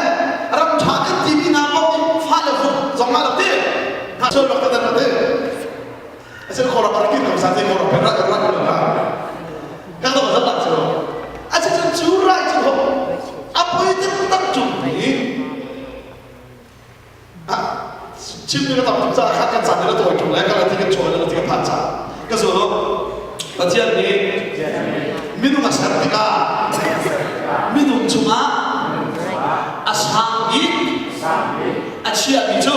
ram ṭha kan timi hna paoh nih fale vuk zong ah lo ti. Sual bak kan ti. Asile kawlram a rak kir ko sa te kawlram rak rak rak rak kan lo zat lah cu a si cun cu rai cu ho a poi tak cung ni chim mi ka tam tuk caah khat kan caan na tawi tung le ka ti kan chawi na ti kan phan ca ka zo Pathian nih minung a ser tikah minung cungah a sang bik a chiahmi cu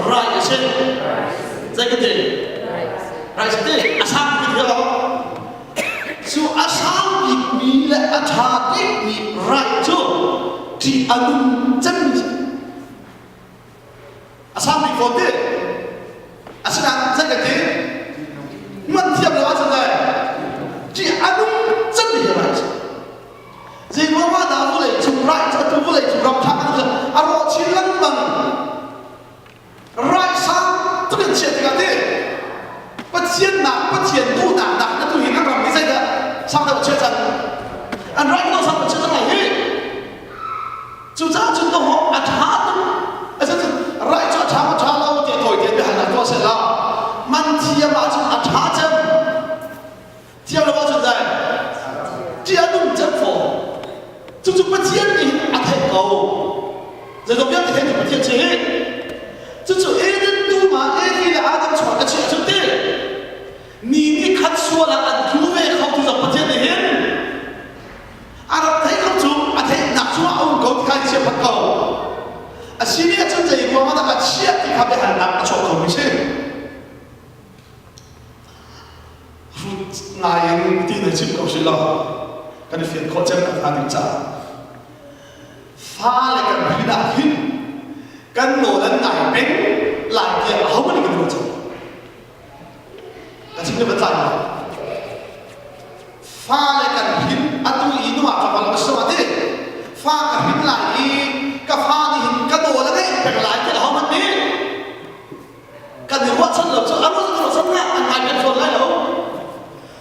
rai a si zei ka ti rai si ti a sang bik hi lo cu a sang bikmi le a ṭha bikmi rai cu ṭih a nung cemmi a sang bik fawn ti asinain zei ka ti man thiam lo ahcun le ṭih a nung cemmi hi rai si Zeiruang ah dah vawlei cung rai cu atu vawlei cung ram ṭha kan um a rawh chin lengmang rai sang tuk in chiah tikah ti Pathian nak Pathian duhnak nak na tu hi nan ram hi zeidah sang deuh chia cang an rai no sang chia cang lai hi cucaah cun to a ṭha tuk asicun rai cu a ṭha ma ṭha lo ti tawi te biahalnak tuah seh la man thiam ahcun a ṭha cem Thiang lo ahcun dai ṭih a nung cem fawn. Cucu Pathian nih a theih ko. Zeizong vialte theitu Pathian si hi. Cucu Eden dum ah Evi le Adam chuak a chiah cu ti. Ni nih khat sual ah an tlu ve kho tu zong Pathian nih hin a rak theih ko cu a theihnak cu. kha biahalnak a chuak khomi si. Hrut ngai in ti na chim ko si law kan i fian khawh cem nak hnga ding caah fale kan hrin ah hin kan nawl an ngai peng lai tiah ahohmanh nih kan ruat cang. Ka chim le va caan Fale kan hrin atu i nungak tlangval ka si ti fa ka hrin lai i ka fa nih hin ka nawl a ngeih peng lai ti ahohmanh nih kan i ruahchan lo cu a ruah ruahchan na an ngai peng fawn lai lo.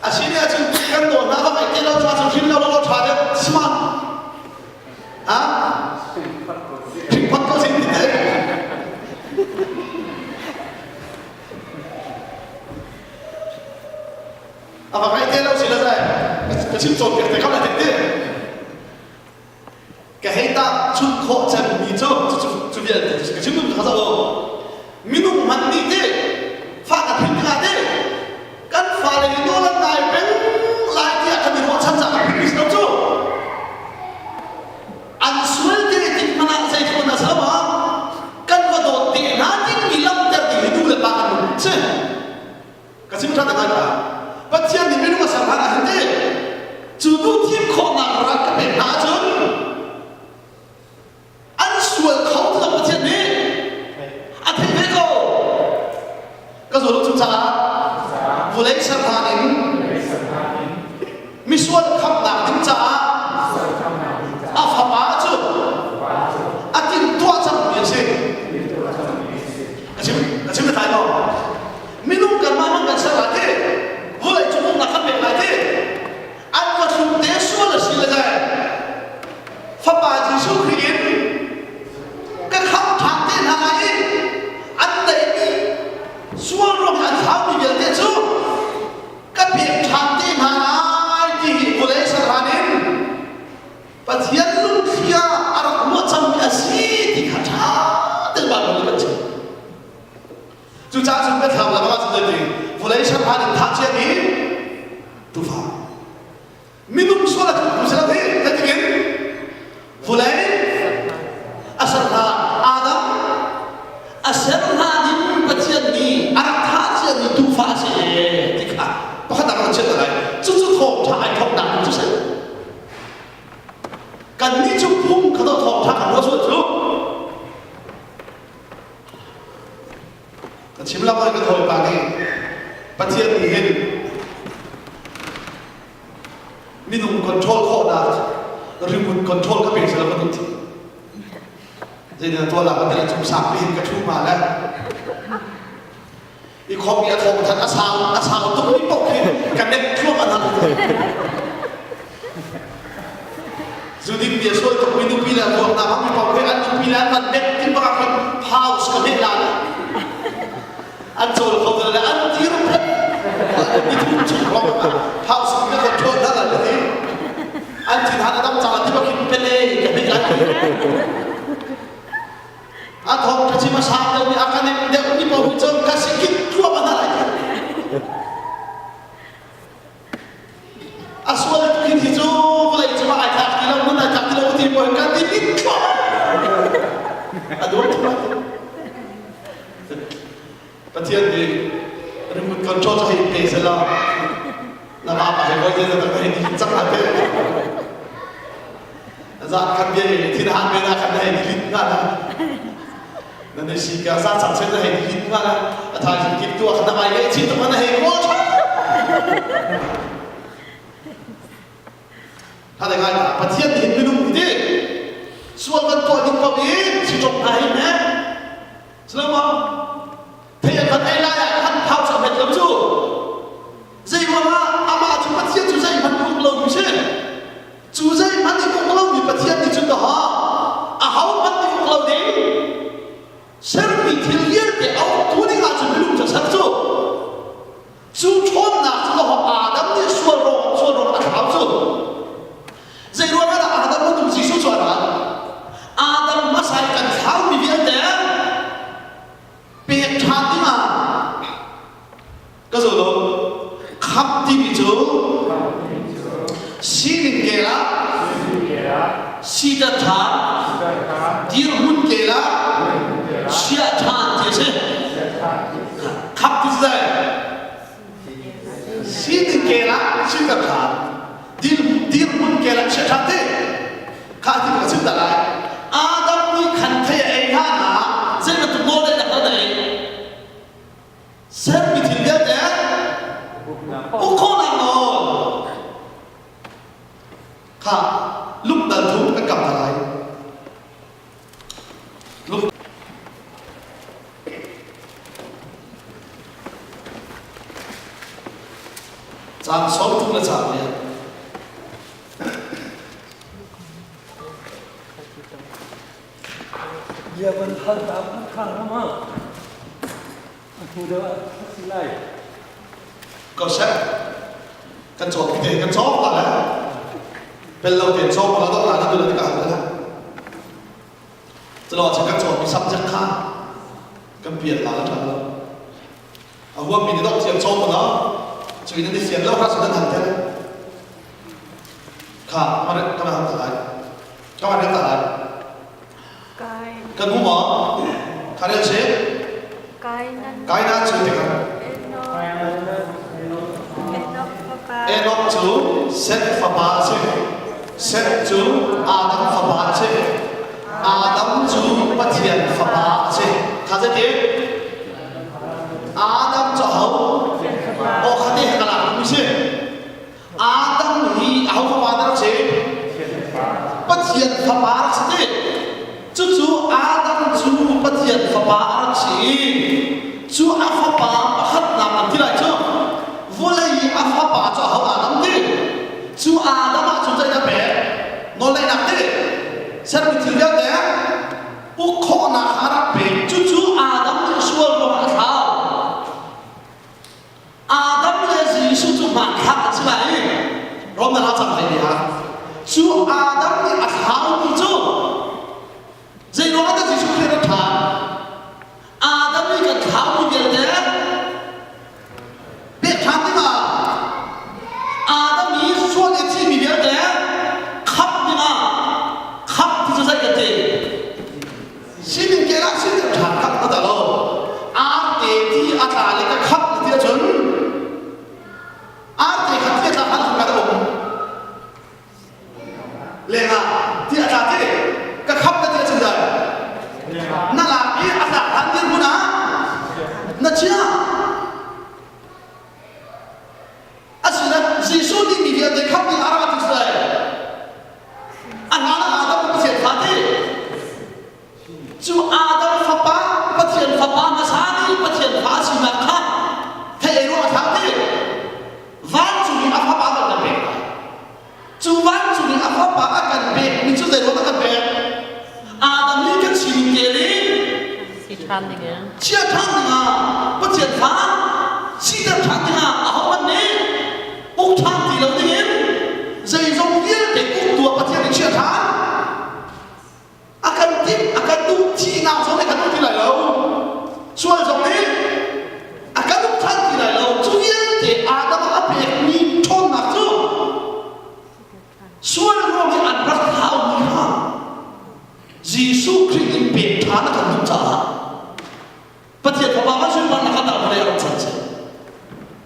A si ne ahcun kan nawl hna va ngaih te lo cu ahcun hrin lo lo ṭha deuh sima ha hringphot ko sin ti te. A va ngaih te lo si le zai ka chim cawnpiak te kho la te ka hei ta chun khawh cem mi cu cu vialte ka chim dum kha zo minung man nih te fa ka phin tikah te kan fale hi nawl an ngai peng lai tiah kan i ruahchan caah kan phin mi si lo cu an sual te tik hmanh ah zeitluk na si lo ah kan va dawt te hna dingmi langhter ding hi nu le pa kan lungput si. Ka chim ṭhan ngai ta. Pathian nih minung a ser hlan ah hin ti cu duh thim khawhnak rak ka pek hna ahcun an sual kho ti lo Pathian nih a theih ve ko. Ka zual cu caah vawlei ser hlan in misual khamhnak ding caah a fapa cu a timhtuah cangmi a si. A chim a chim na tlai maw? Minung kanmah hmang kan ser lai ti vawlei cung uknak kan pek lai ti an va thlum te sual a si le zai fapa Jesuh Khrih in ka khamh ṭhan te hna lai i an deimi sual ruang an thlaumi vialte cu ka pek ṭhan te hna lai ti hi vawlei serhan in Pathian lungthli ah a rak ruah cangmi a si ti kha ṭha tein Baibal nih kan chim. Cucaah cun biathlam lam ah cun zeiti vawlei serhan in thah cia mi tufa minung sual a tluktu si lo hi zeitin vawlei a ser hna Adam a ser hna ding Pathian nih a rak thah ciami tuufa a si ti kha pakhat ah kan chiat lai. Cucu thawngṭha ai thawknak cu si. Kannih cu phung kha thawngṭha kan ruah sual cu. Ka chim lang kan hawipa nih Pathian nih hin minung control khawhnak remote control ka pek sila ka duh ti. Zeidah tuah la ka cung sak piin ka thu ma le i khom i a thawng than a sau a sau tuk mi paoh khi ka nek thluak an hal. Zudin bia sual tuk mi nupi le ruak na hmang mi paoh khi an nupi le an van nek ti bak khin pause ka hmeh la an cawl kho le an dir phet ni thum chung rong pause ka control na la ti an thin han adam cang ti bakin pele ka hmeh la a thong ka chim a sang deuh mi a ka nek deuh mi paoh hi cun ka sikit thluam a lai a sual tuk hi cu vawlei cung ah ai tlak ti lo nun ai tlak ti lo ti paoh kan ti mit thluam a dawt tuk Pathian nih remote control cu hei pe sela na va pa he voi te na hei ni cak la te zan khat bia i thin han me na khat na hei ni lit nga na na ne si ka sa chang sen na hei ni lit nga na a tha jin kip tu a na mai le chin tu na hei ko tha tha le ngai ta Pathian nih minung ti sual kan tuah ding ko i si chok hna hi ne Selama thei an van ei lai ah khan phau sa hmet lo cu zei ruangah amah cu Pathian cu zeihmanh uk lo mi si cu zeihmanh i uk lo mi Pathian nih cun daha aho hmanh i uk lo ding sermi thil vialte a uktu ding ah cun minung cu ser cu cu ṭhawnnak cu daha Adam nih sual ruang sual ruang a thlau cu Zei ruangah dah Adam bantuk Jesuh cu a rat? Adam hmasa i kan thlaumi vialte pek ṭhan dingah ka zo lo. Khamh timi cu sining kel ah siter ṭhan, dirhmun kel ah chiah ṭhan ti a si. kel ah siter ṭhan. Dirhmun kel ah chia ṭhan ti. Kha ti ka chim ta lai. Adam nih khan thei a ei hlan ah zei bantuk nawl daihnak dah na ei? Sermi thil vialte uk khawhnak nawl. Kha lungdal thum kan kam ta lai. Caang 30 le caang 8. Bia van hal ta kha rama. A hnu deuh ah a si lai. Ko seh. Kan cawk te kan cawk ta le. Pel lo te cawk la dok la na tu la ka hal. Culaw cu kan cawnmi subject kha kan pian la ṭhan lo. A huammi nih dok thiam cawm lo. Cu in nan i fian lo kha cu nan han tel. Kha ka han ta lai. Ka han ta lai. Kan hmu maw? Kha rel si. Kainan cu tikah Enoch cu Seth fapa a si. Seth cu Adam fapa a si. Adam cu Pathian fapa a si. Kha zeiti? Adam cu aho? Aw kha te ka lak mi si. Adam hi aho fapa dah rak si? Pathian fapa rak si ti. Cucu Adam cu Pathian fapa a rak si i cu a fapa pakhatnak an ti lai cu vawlei i a fapa cu aho Adam ti? Cu Adam ah cun zeidah pek? Nawlngeihnak ti? Sermi thil vialte uk khawhnak kha a rak pek. Cucu Adam nih sual ruangah a thlau. Adam le Jesuh cu hmanthlak an si lai i Rom na cang hlei ne ha. Cu Adam nih a thlaumi cu zei ruangah dah Jesuh Khrih a ṭha? Adam nih kan thlaumi vialte pek ṭhan dingah Adam i sual i thimi vialte khap dingah khap ti cu zei kan ti? Sining kel ah sining ṭha khap na dah lo. Arte ti a tla le ka khap na ti ahcun arte kha ti a tla hlan kan um. Lengah ti a tla ti ka khap na ti ahcun dai. Na lak i a tlak hlan dirhmun ah na chia. Asinain Jesuh nih mi vialte khamh ding a ra ti si. A hlan ah Adam Pathian fa ti. Cu Adam fapa Pathian fapa hmasa nih Pathian fa a sinak kha thei ei ruang a thlau ti. Vancung i a fapa kan kan pek lai. Cu vancung i a fapa a kan pek mi cu zei ruang a kan pek? Adam nih kan sining kel in Si ṭhan dingin. chia ṭhan dingah Pathian fa siter ṭhan dingah ahohmanh nih uk ṭhan ti lo dingin zeizong vialte uktu ah Pathian nih chia ṭhan a kan timh a kan duh thihnak zong nih a kan duh ti lai lo sual zong nih a kan uk ṭhan ti lai lo cu vialte Adam ah a pekmi ṭhawnnak cu sual ruang i an rak thlaumi kha Jesuh Khrih in pek ṭhan a kan duh caah Pathian Fapa kan sunparnak kha dah vawlei a rak chan si.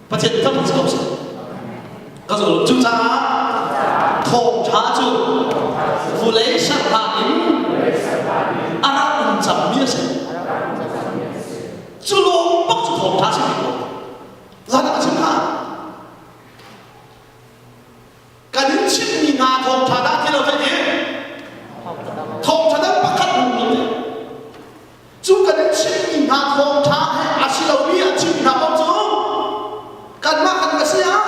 Pathian nih thangṭhat si ko seh. Ka zulh cucaah thawngṭha cu vulei serhlan in a rak um cangmi a si. Cu lawng bak cu thawngṭha si ti ko. Zan a chim hna. Kan in chimmi hna thawngṭha dah ti lo thei Thawngṭha dang pakhat hung lo ti. Cu kan in chimmi hna thawngṭha he a si lomi an chimmi hna paoh cu kanmah kan va si ah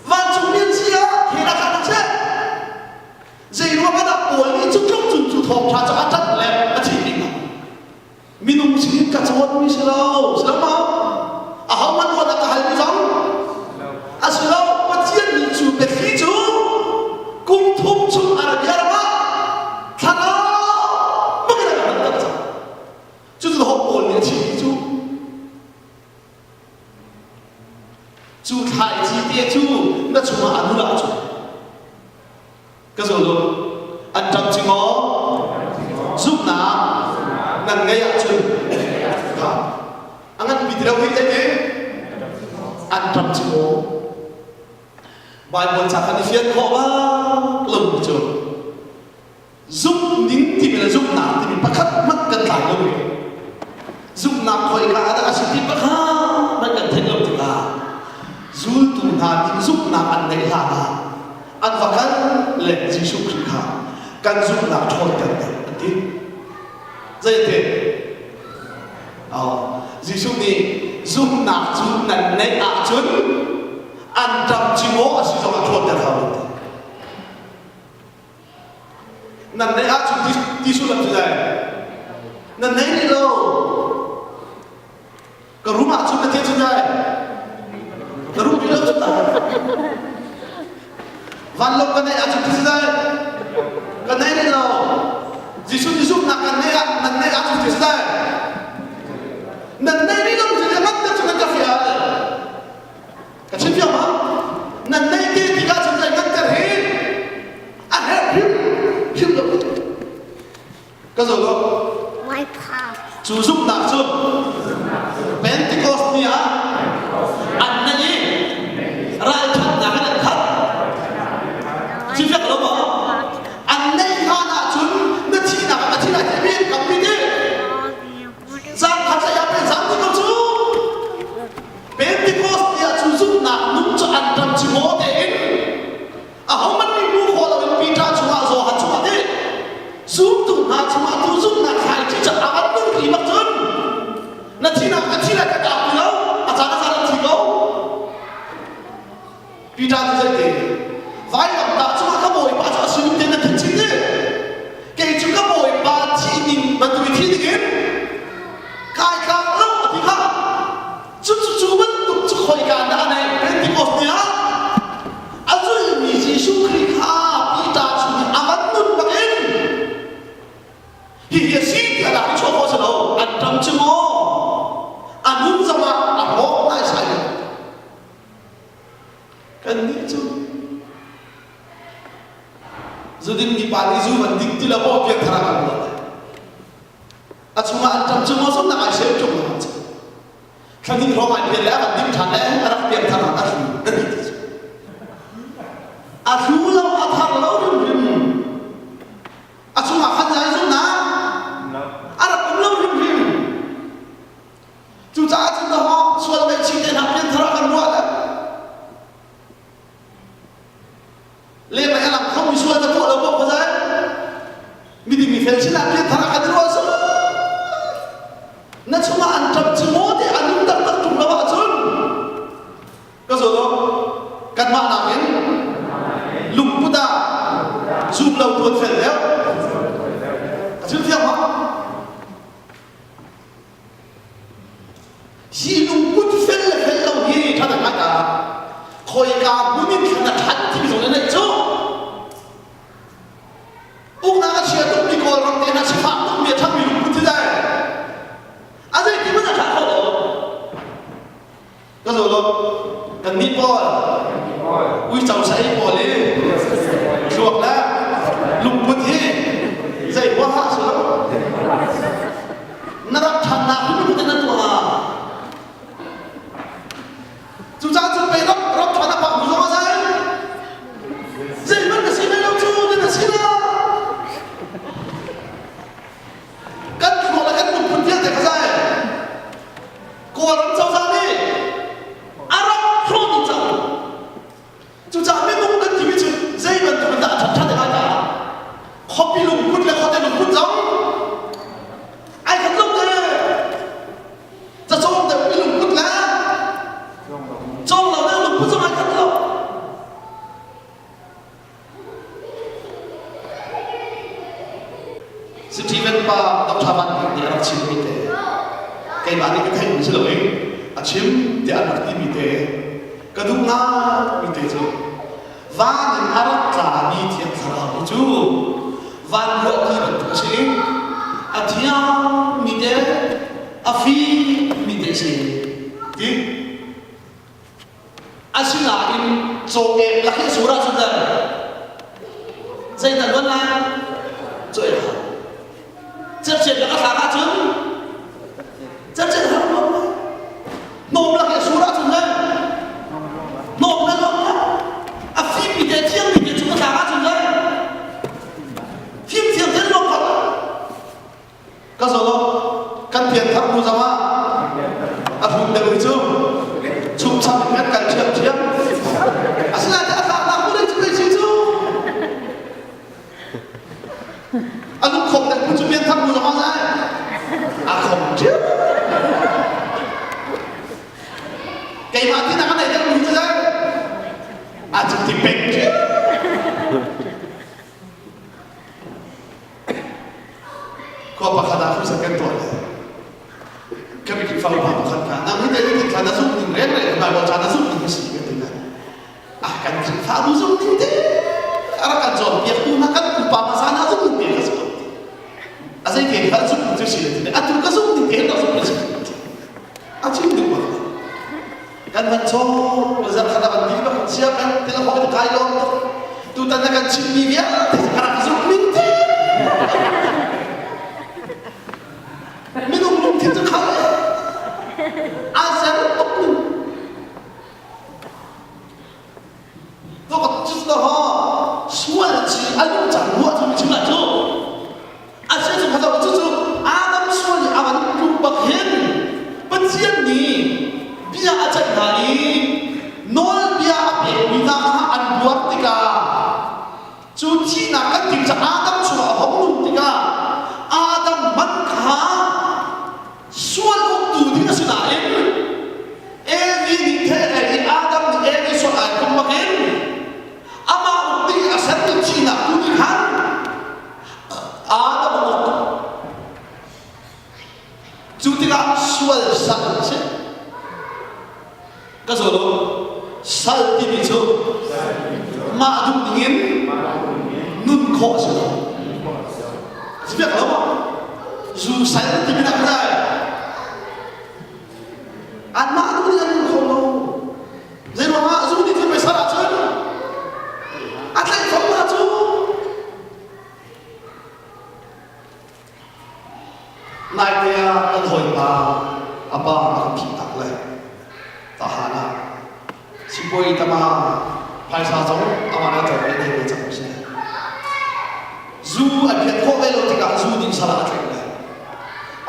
vancungmi an si ah thil a kan si. Zei ruang ah dah Paul nih cu tluk cun cu thawngṭha cu a ṭanh le a thih ding Minung sinin ka cawnmi si lo, si lo maw? Ahohmanh ruahnak ka halmi zong a si lo. Pathian nih cu biathli cu kum thum chung Arabia ram ah thlarau bak in a kan hman cang. Cucu hawk pawl nih a chimmi cu cu thlaici te cu na chungah a nul ahcun Ka zul u. An ṭap ci maw? Zumhnak nan ngeih ahcun kha a nganpi ti lo hi zei ti? Anṭam ci maw? Baibal ca kan i fian khawh bak lomi cu zumh ning timi le zumhnak timi pakhat hmanh kan tlai lo. Zumhnak khoika ah dah a si ti pakhat hmanh kan theih lo tikah zultu hna nih zumhnak an neih hlan ah an va kal le Jesuh Khrih kha kan zumhnak ṭhawnter deuh an ti. Zeitin? Oh, Jesuh nih zumhnak cu nan neih ahcun an ṭam ci maw a si zong ah ṭhawnter hau lo ti. Nan neih ahcun ti sullam cu zei? Nan nei rih lo. Ka rum ahcun na thil cu zei? Ka rum rih lo cu ta. Vanlawng ka neih ahcun ti cu zei? Ka nei rih lo. Jesuh nih zumhnak kan neih ah nan neih ahcun ti cu zei? Nan nei rih lo cu ngan te cu nan ka fial. Ka chim fiang ma? Nan neih te tikah cun zei ngan ter hi a herh hrim hrim lo. Ka zo lo. Cu zumhnak cu Pentecost ni ah an nei i ralṭhatnak in an khat. Chimfiak lo maw? An neih hlan ahcun na thihnak ah ka thi lai timi an kam mi ti. Zan khat hlei ah pen zan ti ko cu. Pentecost ni ah cu zumhnak nung cu an ṭam ci maw tein ahohmanh nih hmuh khawh loin Peter chungah Johan chungah ti zumtu hna chungah tu zumhnak thlaici cu a van nung ri bak cun na thinak ka thi lai ka kau ti lo, a caan a caan an thi ko. Peter cu zeiti vailamtah cungah ka bawipa cu a sining te na thit chin ti kei cu ka bawipa thi ning bantuk i thi dingin kai tlak lo a ti kha. Cucu cu bantuk cu khoika dah a neih? Pentecost ni ah a zulmi Jesuh Khrih kha Peter chung in a van nun bakin hihi a si tiah dah i chuah khawh si lo. An ṭam cu maw a nun zongah a rawk naisai lo. Kannih cu zudin mipa nih zu van ding ti lo maw piangthar ah kan ruat. A chungah an ṭam cu maw zumhnak ai sem ṭung lo cu. Thla hnih hrawng ai pian le a van ding ṭhan le a rak piang thar ah a hlu na ti ti cu. A hlu lo, a thar lo hrimhrim. A chungah khan zai zumhnak a rak um lo hrimhrim. Cucaah cun dahawk sual ngaihchih te hna pianthar ah kan ruah le lenglei a lang khomi sual ka tuah lo paoh kha zai miding mi fel sinah pianthar ah kan i ruah cu na chungah an ṭap cu maw te an um taktak ṭung lo ahcun ka zaw lo kanmah nakin lungput ah zum lo tuan fel deuh a chim thiam ma? Hi lungput fel le fel lo hi ṭhat a hngalh ah khawika hmun in thlan a ṭhat timi zong na neih cu. Uknak a chia tukmi Kawlram te hna sifak tukmi a ṭhatmi lungput hi dai. A zeiti hmanh a ṭha kho lo. Ka zaw lo. Kannih pawl uico sa ei pawl i thluak le lungput hi zei huaha si lo. Na rak ṭhannak hi lungput in na tuah. Cucaah cun pei ram ram ṭhan a pak bu zong a zai. Zeihmanh na si ve lo cu na si lo. Kan thluak le kan lungput vialte kha zai. Kawlram cozah nih a rak hrawh dih cang. Cucaah minung kan timi cu zei bantuk in dah a ṭhat ṭhat lai ta? Khuapi lungput le khuate lungput zong ai khat lo te. Cacawng deuh mi lungput le cawng lo deuh lungput zong ai khat lo. Stephen pa Dr. Van Bik nih a rak chimmi te keimah nih ka theihmi si loin a chim tiah an rak timi te ka duh ngaimi te cu van in a rak tlami Thiang Thlarau cu van ruahti bantuk a si i a thiangmi te a fimmi te a si ti. Asinain cawek lak hi sur ahcun dah zeidah luan lai? Cawek hau. Cercian lak a thlak ahcun cercian har luan lai. Hnawm lak hi sur ahcun dah Pianthar hnu zong ah a hrut deuh hi cu chumcham in kan kal ṭhiamṭhiam. Asinain a tlaknak hmun cu pei si cu. A lungkhom deuh cu pianthar hnu zong ah zai a khom ṭhiam. Keimah tinak a nei deuh mi cu zai a cu ti peng ṭhiam. Khua pakhat ah crusade kan tuah le kan Khrihfa upa pakhat kha nang hi te thla na zumh ning rengreng Bible ca na zumh ning hi si kan ti lai. Ah kan Khrihfabu zumh ning te a rak kan cawnpiaktu hna kan pupa hmasa hna zumh ning te ka si ko ti. A zei te kha zumh ning cu si le ti atu ka zumh ning te rak zumh si. A chim duh bak. Kan van chaw zarh khat ah kan ti bak sia kan til hoi kai lawm tuk. Tutan na kan chimmi vialte ka rak zumh ning te. Minung lungthin cu khal a zer tuk ning. Sual ci a lung cang ruah cu chim ah cu a si cu kha cu cu Adam sual i a van tluk bak hin Pathian nih bia a ceih hna i nawlbia a pekmi hna kha an buar tikah cu thihnak kan tim ca Adam chungah a hong nung tikah Adam man kha sual uktu ding a si nain Evi nih theh i Adam nih Evi sual ai kum bakin amah uk ding a sermi thihnak tu nih khan Adam a uk. Cu tikah sual sal a si. Ka zawl u. Sal timi cu mah duh dingin nun khawh a si lo. Si biak lo maw? Zu sal timi nak dai. Anmah duh ning an nun kho lo. Zei ruangah zu nih thil pei sal ahcun a tlaih fom hna cu. Naite ah kan hawipa a pa a kan thih tak le tahan ah sipuai tama phaisa zong amah le ṭawng le nei ve cang si. Zu an phiat khawh ve lo tikah zu ding sal ah a tlaih le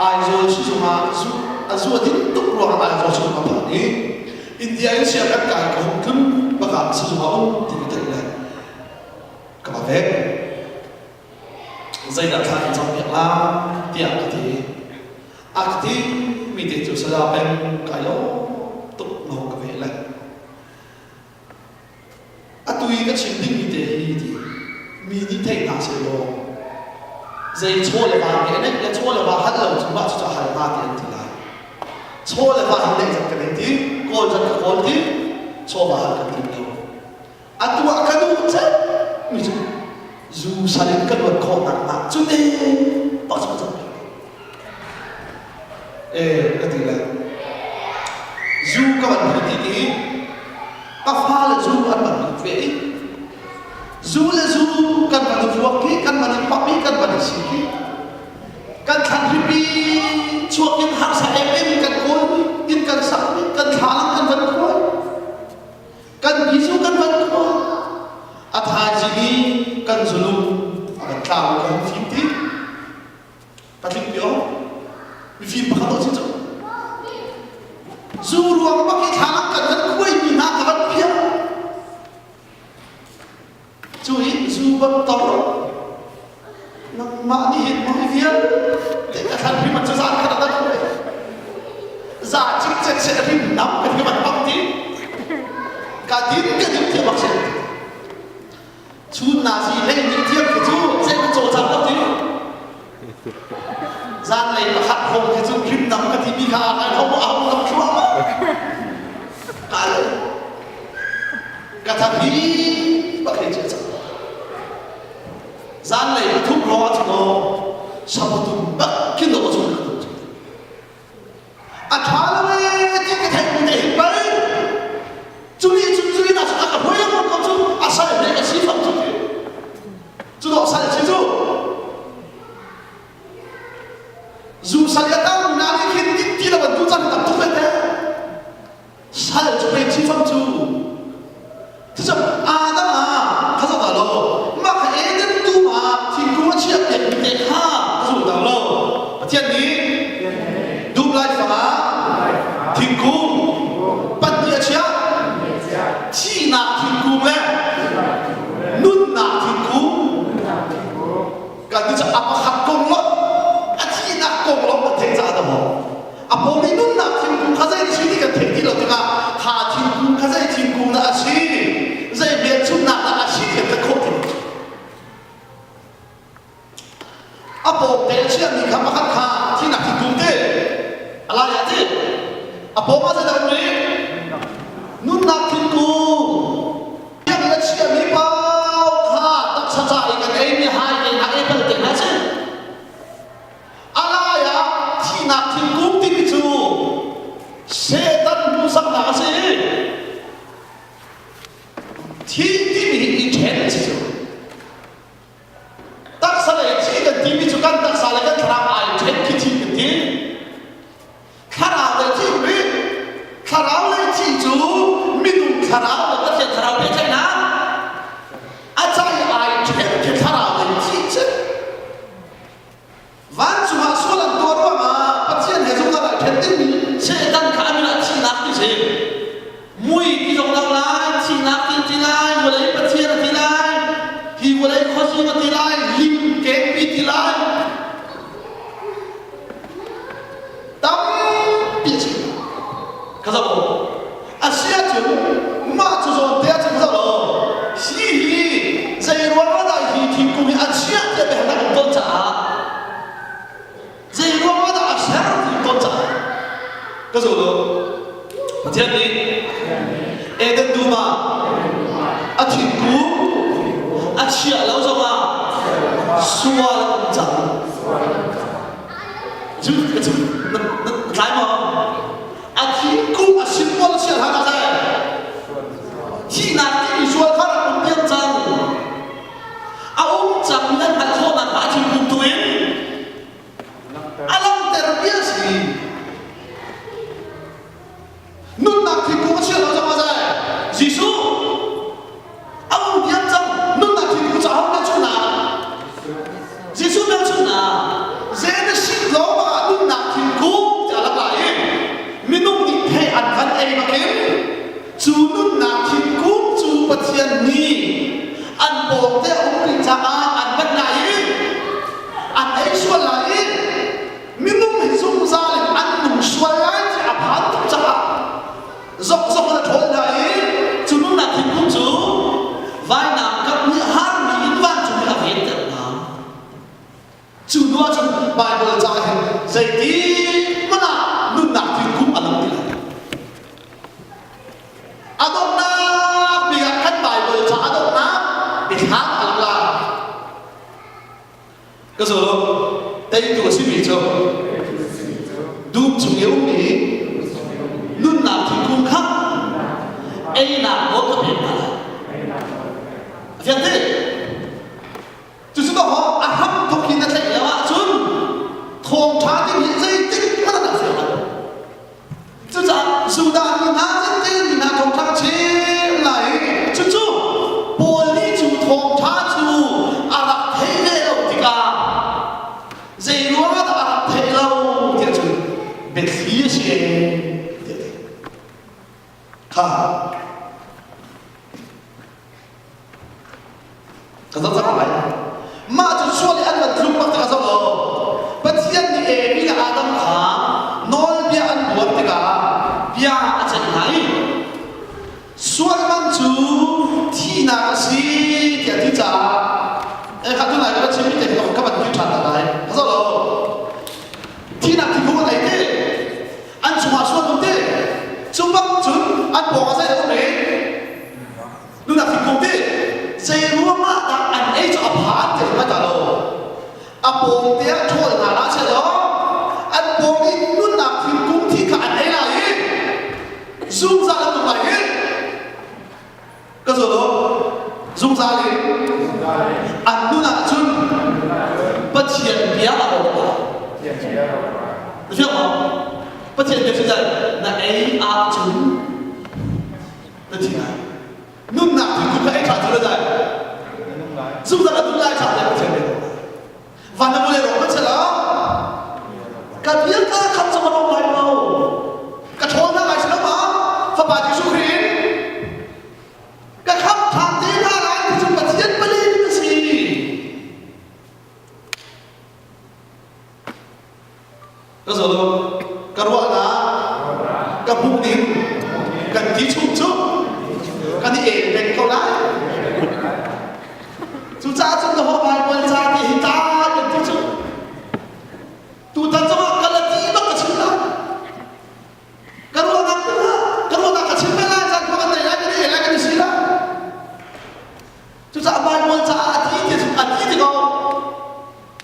Aizawl sizung ah zu a zu a din tuk ruangah Aizawl sizung a phan i India in sia kan kai ka hung tlun bakah sizung ah um ti ka theih le ka va vek. Zeidah thla kan campiak la tiah ka ti. A ka ti mi te cu saya peng kai lo tuk no ka ve le. Atu i ka chim ding mi te hi ti mi nih thei hna seh law zei chaw le va nge neih le chaw le va hal lo cu mah cu hal hna ti an ti lai. Chaw le va hi neih zat ka nei ti, kawl zat ka kawl ti, chaw va hal kan tim lo. Atu ah ka duh cem mi cu zu sal in ka luat khawh nakhnga cu te pak cu ka Eh ka ti le zu ka van hmu ti ti ka fale zu an van lut ve i zu le zu kan van i vuak i kan van i pap i kan van i sik i kan thlan ripi chuak in harsa em em kan kawl mi inn kan sak mi kan thlalang kan van khuai Kan pi cu kan van khua. A thaizing i kan zulung a van tlau ka hung fim ti. Patling pio. Mifim pakhat o si cu. Zu ruang bak i thlalak kan van khuai mi hna ka van phiah. Cu i zu ban tor nangmah nih hin maw hi vialte ka thlan hrim cu zan khat a dan za cikcek se rim nam ka ti ban bak ti ka din ka din thiam bak se chun na si hlei ni thiam khi cu zei man caw cang lo ti zan lei pakhat hong khi cu rim nam ka ti mi kha kai hong a hong nam thluah ka le ka thak hi bak he che cang Zanlei pathum hrawng ah cun aw sapatum bak khin dawh cu ka tum a ṭha lo ee ti ka theih mi te hin pei cu nih cun cu inn ah cun a ka hruai lengmang ko cu a sal hle ka si fam cu ti cu dawh sal si cu zu sal ya tang na nih khin din ti lo ban tu cang tam tuk ve te Sal cu pei ci fam cu. Cucu Adam ah kha zoh ta lo. Mah kha Eden dum ah thingkung a chiah piakmi te kha ka zul ta lo. Pathian nih pawng ah zeidah um rih? Nunnak thingkung. Biakinn a chiahmi paoh kha taksa ca i kan eimi hai te hna, apple te hna si. A lai ah thihnak thingkung timi cu Satan hmuhsaknak a si. Thi timi hi i ṭhen a si cu. Taksa lei thi kan timi cu kan taksa le kan thlarau ai ṭhen khi thi kan ti. Thlarau lei thi um rih. Thlarau lei thi cu minung thlarau le Pathian thlarau pehtlaihnak a cai ai ṭhen khi thlarau lei thi cu. Vancung ah sual an tuah ruangah Pathian he zungzal ai ṭhen dingmi Satan kha a min ah thihnak ti si. Mui ti zong lang lai, thihnak ti ti lai, vawlei Pathian a ti lai, hi vawlei khuazing a ti lai, lim kengpi ti lai. Tampi a chim. Ka zoh ko. A si ahcun mah cu zawn te ahcun ka zoh lo. Hi hi zei ruang ah dah hi thingkung hi a chiah tiah biahalnak um tawn caah zei ruang ah dah a ser ti tawn caah ka zoh lo. Pathian nih Eden dum ah a thingkung a chiah lo zongah sual a um cang. Cu ka chim na tlai maw? A thingkung a symbol sial hna zai. Thihnak timi sual kha rak um diam cang. A um cang nan hngalh khawhnak hnga thingkung tu in a langhter mi a si. Nunnak thingkung a chia lo zong a zai. Jesuh a um diam cang. Nunnak thingkung cu aho hmelchunhnak? Jesuh hmelchunhnak. Genesis lawng ah nunnak thingkung ti a lang lai i minung nih thei an van ei bakin cu nunnak thingkung cu Pathian nih an pawngte a um rih caah an van lai i an ei sual lai i Minung hi zungzal in an nung sual lai ti a phan tuk caah zokzok in a ṭhawl hna i cu nunnak thingkung cu vainam kap nih harmi in vancung in a venter hna. Cu hnu ah cun Baibal ca hin zeiti hmanh ah nunnak thingkung a lang ti lo. A donghnak bik ah kan Baibal ca a donghnak biathlam a lang lai. Ka zul teitu a simi cu dum chung i ummi nunnak thingkung kha einak nawl ka pek hna lai. A fiang ti? Cucu dawh a hram thok in na tlaih lo ahcun thawngṭha ding hi zeitik hmanh ah fiang lo. Cucaah Judah mi hna Jentail mi hna thawngṭha ka chim lai i cucu Paul nih cu thawngṭha cu a rak theih ve lo tikah zei ruangah dah a rak theih lo tiah cun biathli a si tiah a ti. Kha Ka zoh cang lai. Mah cu sual i an van tluk bak tikah zoh law Pathian nih Evi le Adam kha nawlbia an buar tikah bia a ceih hna i sual man cu thihnak a si tiah a ti caah eh kha tunai ka chimmi te ka van kir ṭhan hna lai. Ka zoh law thihnak thikung an ei te an chungah sual um te cu bang cun an pawng ah zei um rih Nunnak thingkung ti zei ruangah dah an ei cu a phan ti hnga dah lo. A pawng te ah ṭhawl hna hlah seh law an pawng i nunnak thingkung thi kha an ei lai i zungzal an nung lai i ka zaw lo zungzal in an nun ahcun Pathian bia a rawk lai. Na fiang maw? Pathian bia cu na ei ahcun Na thi lai. Nunnak thingkung kha ei ṭha cu na dai. Zungzal a nun lai ṭha le Pathian bia lai. Van na vawlei rawk hmanh selaw ka bia ka khat cang a rawk lai lo. Ka ṭhawnnak ai si lo ma? Fapa Jesuh Khrih in ka khamh ṭhan te hna lai ti cu Pathian pali a si. Ka zaw lo. Ka ruahnak, ka hmuhning, kan ti chung cu kan i el peng ko lai. Cucaah cun na haw Baibal ca ti hi ta kan ti cu. Tutan zongah Galati bak ka chim lai. Ka ruahnak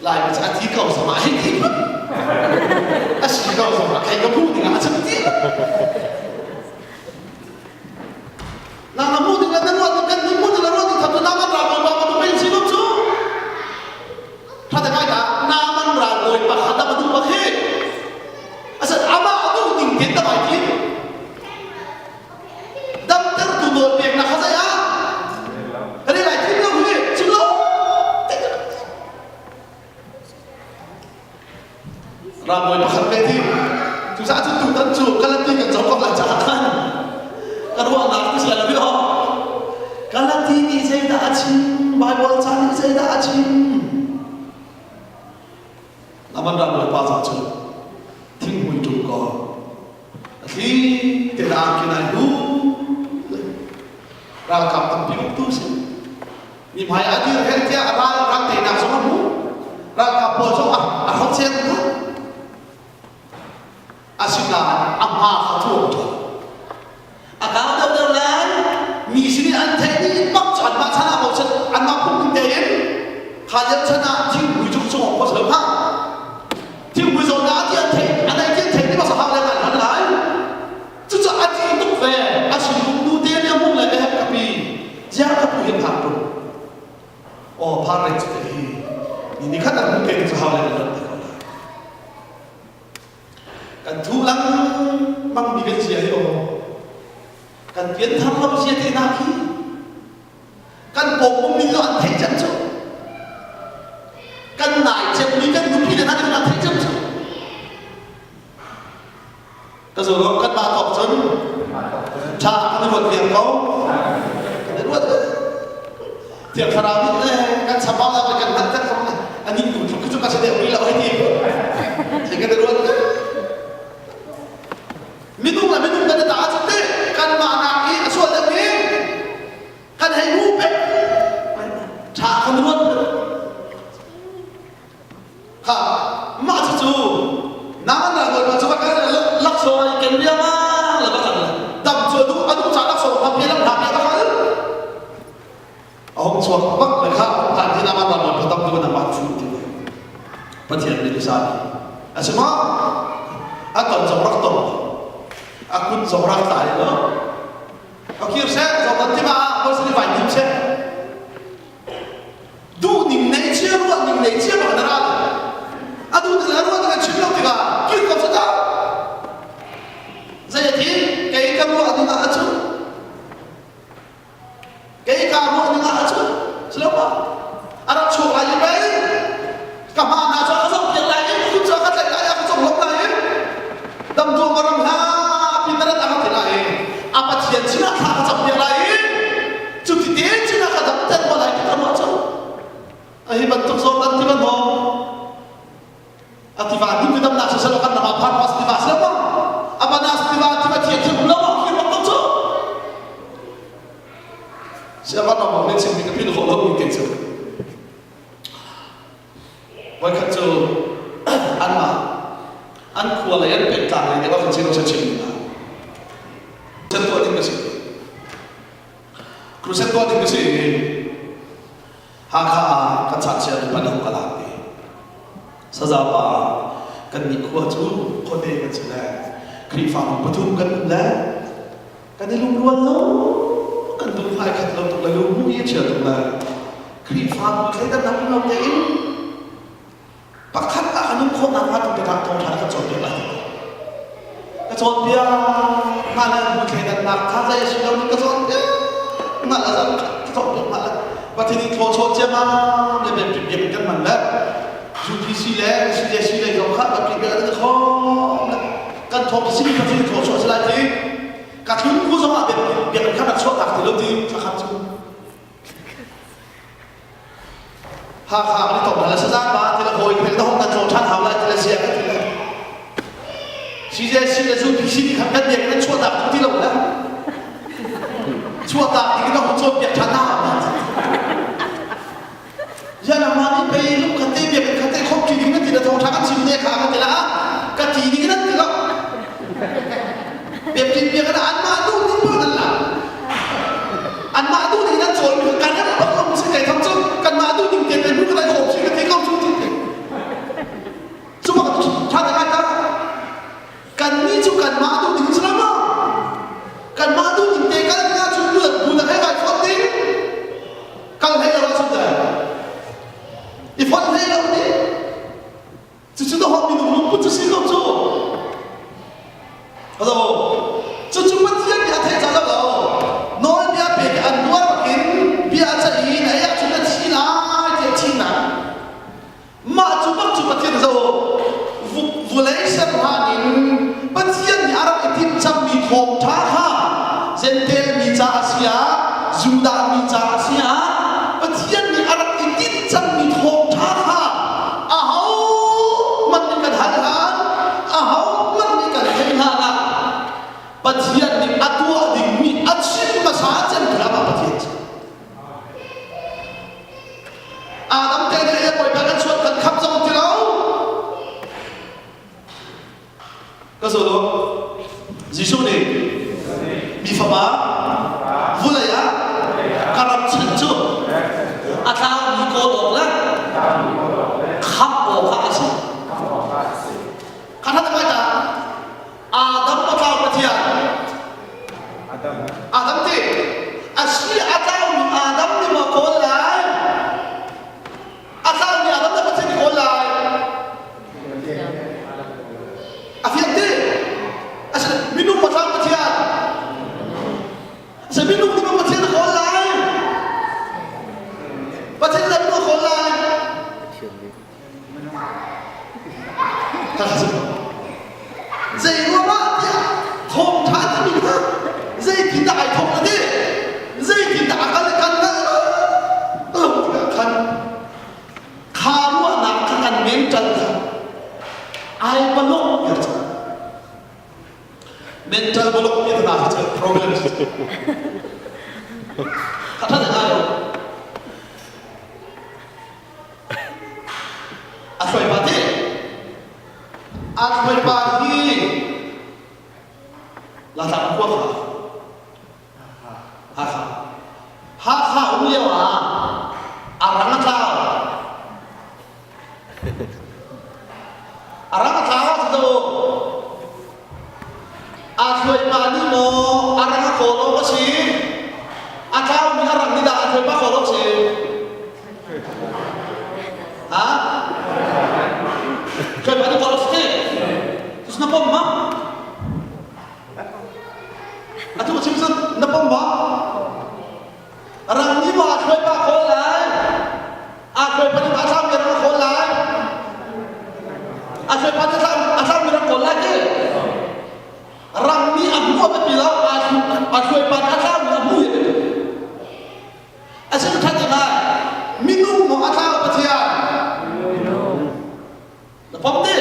Laimi cu a ti ko zongah hei ti a si ko zongah thei ka hmuh dingah a chim ti. Nang na hmuh ding le na ruah ding kan nih hmuh ding le ruah ding tham cu Naaman ralbawi pa bantuk pei si lo cu. Ṭha te ngai ta Naaman ralbawi pakhat a duh bak hi. Asan amah a duh ding tin ta vai tin. Damtertu nawl peknak kha zei ah? Kan i lai thim lo hi chim lo. Ralbawi pakhat ve ti. Cucaah cun tutan cu Galati kan zoh ko lai caah khan ka ruahnak ku sia lo bi ho. Galati nih zeidah a chim? Bible ca nih zeidah a chim? Naman ralbawi pa cah cu thinghmui ṭum ko. A thli te na angki nai hu. Ralkap tampi uktu si. Mi hmai a dir hel tiah a ral ral teinak zong a hmu. Ralkap pawl zong a hrot cen hna. Asinain a hma kha thuam ṭha. A kau deuhdeuh lai mi sin in an theih ni bak cu anmah chan ah bochan anmah phung ning tein kha lio chan ah thingpui cung chung awk kho hlah. Thingpui zawn ah ti an theih an ei ti an theih ni bak hau le an hman lai. Cucaah a ti tuk ve a sinum nu te nih a hmuh le eh ka pi ziah ka pu hin phak tuk. Aw phar rek cu te hi ni ni khat an hmuh te cu hau le an rat te ko lai. Kan thu lengmang mi kan sia hi aw kan pianthar lo sia te nak hi kan pawng um mi an theih cem cu kan nai cem mi kan nupi le hna nih an theih cem cu ka zo lo kan mah tawk cun tha kan i ruat viar ko kan i ruat Thiang Thlarau nih le kan chambau la kan hngalh ter ko ani tu tluk cu ka si deuh rih lo hei ti thei kan i ruat minung le minung kan i ta ahcun teh kanmah nak i a sual deuh i kan hei hmu pek ṭha kan ruat Kha mah cucu nang na bawipa cu kan laksawng ai ken riangmang le va kan le dam cu a duh a duh ca laksawng kha pi lam hna pi a kal a hong chuak bak le kha tan hin aman ram ram dam tu na ma chu ti Pathian nih sa ni a si ma a ton zong rak tong a kut zong rak tlai lo a kir seh zong kan ti ma ko sin vai nim seh Duhning nei cia ruahning nei cia bak na ra a duh tik le ruah tik chim lo tikah kir ko sa zei a thi kei ka ruah ding ah a cu kei ka ruah ding ah a cu silo pa a rak chuak lai i pei ka hma hna cu a ka zoh piak lai i kut cu a ka tlaih lai a ka cong lom lai i dam duang ka ram hla pitarat a ka ti lai i a pathian sinah thla ka cam piak lai i Cuti te cun a ka damter ko lai ti ka ruah cu. A hi bantuk zawn kan ti ban A tiva nih mi damnak siseh kan ram ah phan was tiva sila ma. A panas tiva tiva thian thiam lo ma khi bak cu. Sia van ram ne chim mi ka pin khawh lo mi te cu. Voikhat cu anmah an khua lei an pengtlang lei deuh ah kan chin chim hna. Crusade tuah ding ka si. Crusade tuah ding ka si. Hakha ah kan chakchia mi pan ka lak ti. Saza pa kan nih khua cu khuate kan si le Khrihfabu pathum kan um le kan i lungrual lo kan lung ai khat lo tuk le lung hmu i chia tuk le Khrihfabu thleidannak um lo tein pakhat ah kan um khawh nakhnga tu biakam thawngṭha kan cawnpiak lai ti ka cawnpiak hna le bu thleidannak kha zei a si lo ka cawnpiak hna le ka cawnpiak hna le Pathian nih thlawchaw ciamam le biak biak kan man le UPC le CJC lei zong kha kan biak an khom le kan thawk si mi Pathian thlawchaw si lai ti ka thlun ku zong ah biak biak kha rak chuah tak ti lo ti thakhat cu Hakha kan i tong hna le sazang ba ti le hawi phel na hong kan tlaw ṭhan hau lai ti le sia kan ti le CJC le UPC nih khan kan biak nan chuahtak ti lo le chuahtak ti na hong cawnpiak ṭhan hna ya na ma ni pei lung khat te biak khat te khop ṭi ding na ti le thawngṭha kan chim ne kha ka ti la ka ti ding nan ti lo biak biak an mah duh ning pa nan la anmah duh ning nan cawl mi kan ram bak lo si kai tham cu kanmah duh ning te pe nu kan khom si ka ti ko cu ti. I fonh hlei lo ni. Cucu na hawt minung lungput cu si ko cu. Hello. Cucu Pathian nih a theih cang lo. Nawlbia pek an nuar bakin bia a ceih i na ei ahcun na thi lai tiah thihnak. Mah cu bak cu Pathian zo vulei ser hlan in Pathian nih a rak i timh cangmi thawngṭha kha Jentail mi ca a si ah Judah mi ca a si ah Pathian nih a rak i timh cangmi thawngṭha kha ahohmanh nih kan hal hlan ahohmanh nih kan theih hlan ah Pathian nih a tuah dingmi a chim hmasa cem kha amah Pathian cu. Adam te nih le Bawipa kan chuan kan khap zong ti lo. Ka zo lo. Jesuh nih mi fapa vulei ah ka ram chan cu a tlaumi kawl awk le khap awk ah a si. Kha na ta Adam a tlau Pathian. Adam ti a si a tlaumi Adam nih maw kawl lai? A tlaumi Adam na Pathian nih kawl lai? A fiang ti? A si minung maw tlau Pathian? A si minung nih maw Pathian a kawl lai? Pathian nih minung a kawl lai? Zei ruangah tiah thawngṭha timi kha zeitindah ai thawk na ti? Zeitindah a kal i kan hngalh lo tikah khan kha ruahnak kha kan mental kha ai balok ter cang. Mental balok ti hna hi cu problem Kha ṭha ngai lo. A hruaipa ti a hruaipa hi Laitlang khua kha Hakha Hakha um lio ah a rang a tlau a rang a tlau ah cu a hruaipa nih maw a rang a kawl awk a si a tlaumi a rang nih dah a hruaipa kawl awk si ha hruaipa nih kawl awk si ti tu na pom ma atu chim cun na pom ma Rang nih maw a hruaipa kawl lai? A hruaipa nih a tlaumi rang a kawl lai? A hruaipa nih a tlaumi rang kawl lai ti? Rang nih a hmu a biapi lo, a hruaipa nih a tlaumi a hmu hi a biapi. A sin ṭhat lai. Minung maw a tlau Pathian? Na pom ti?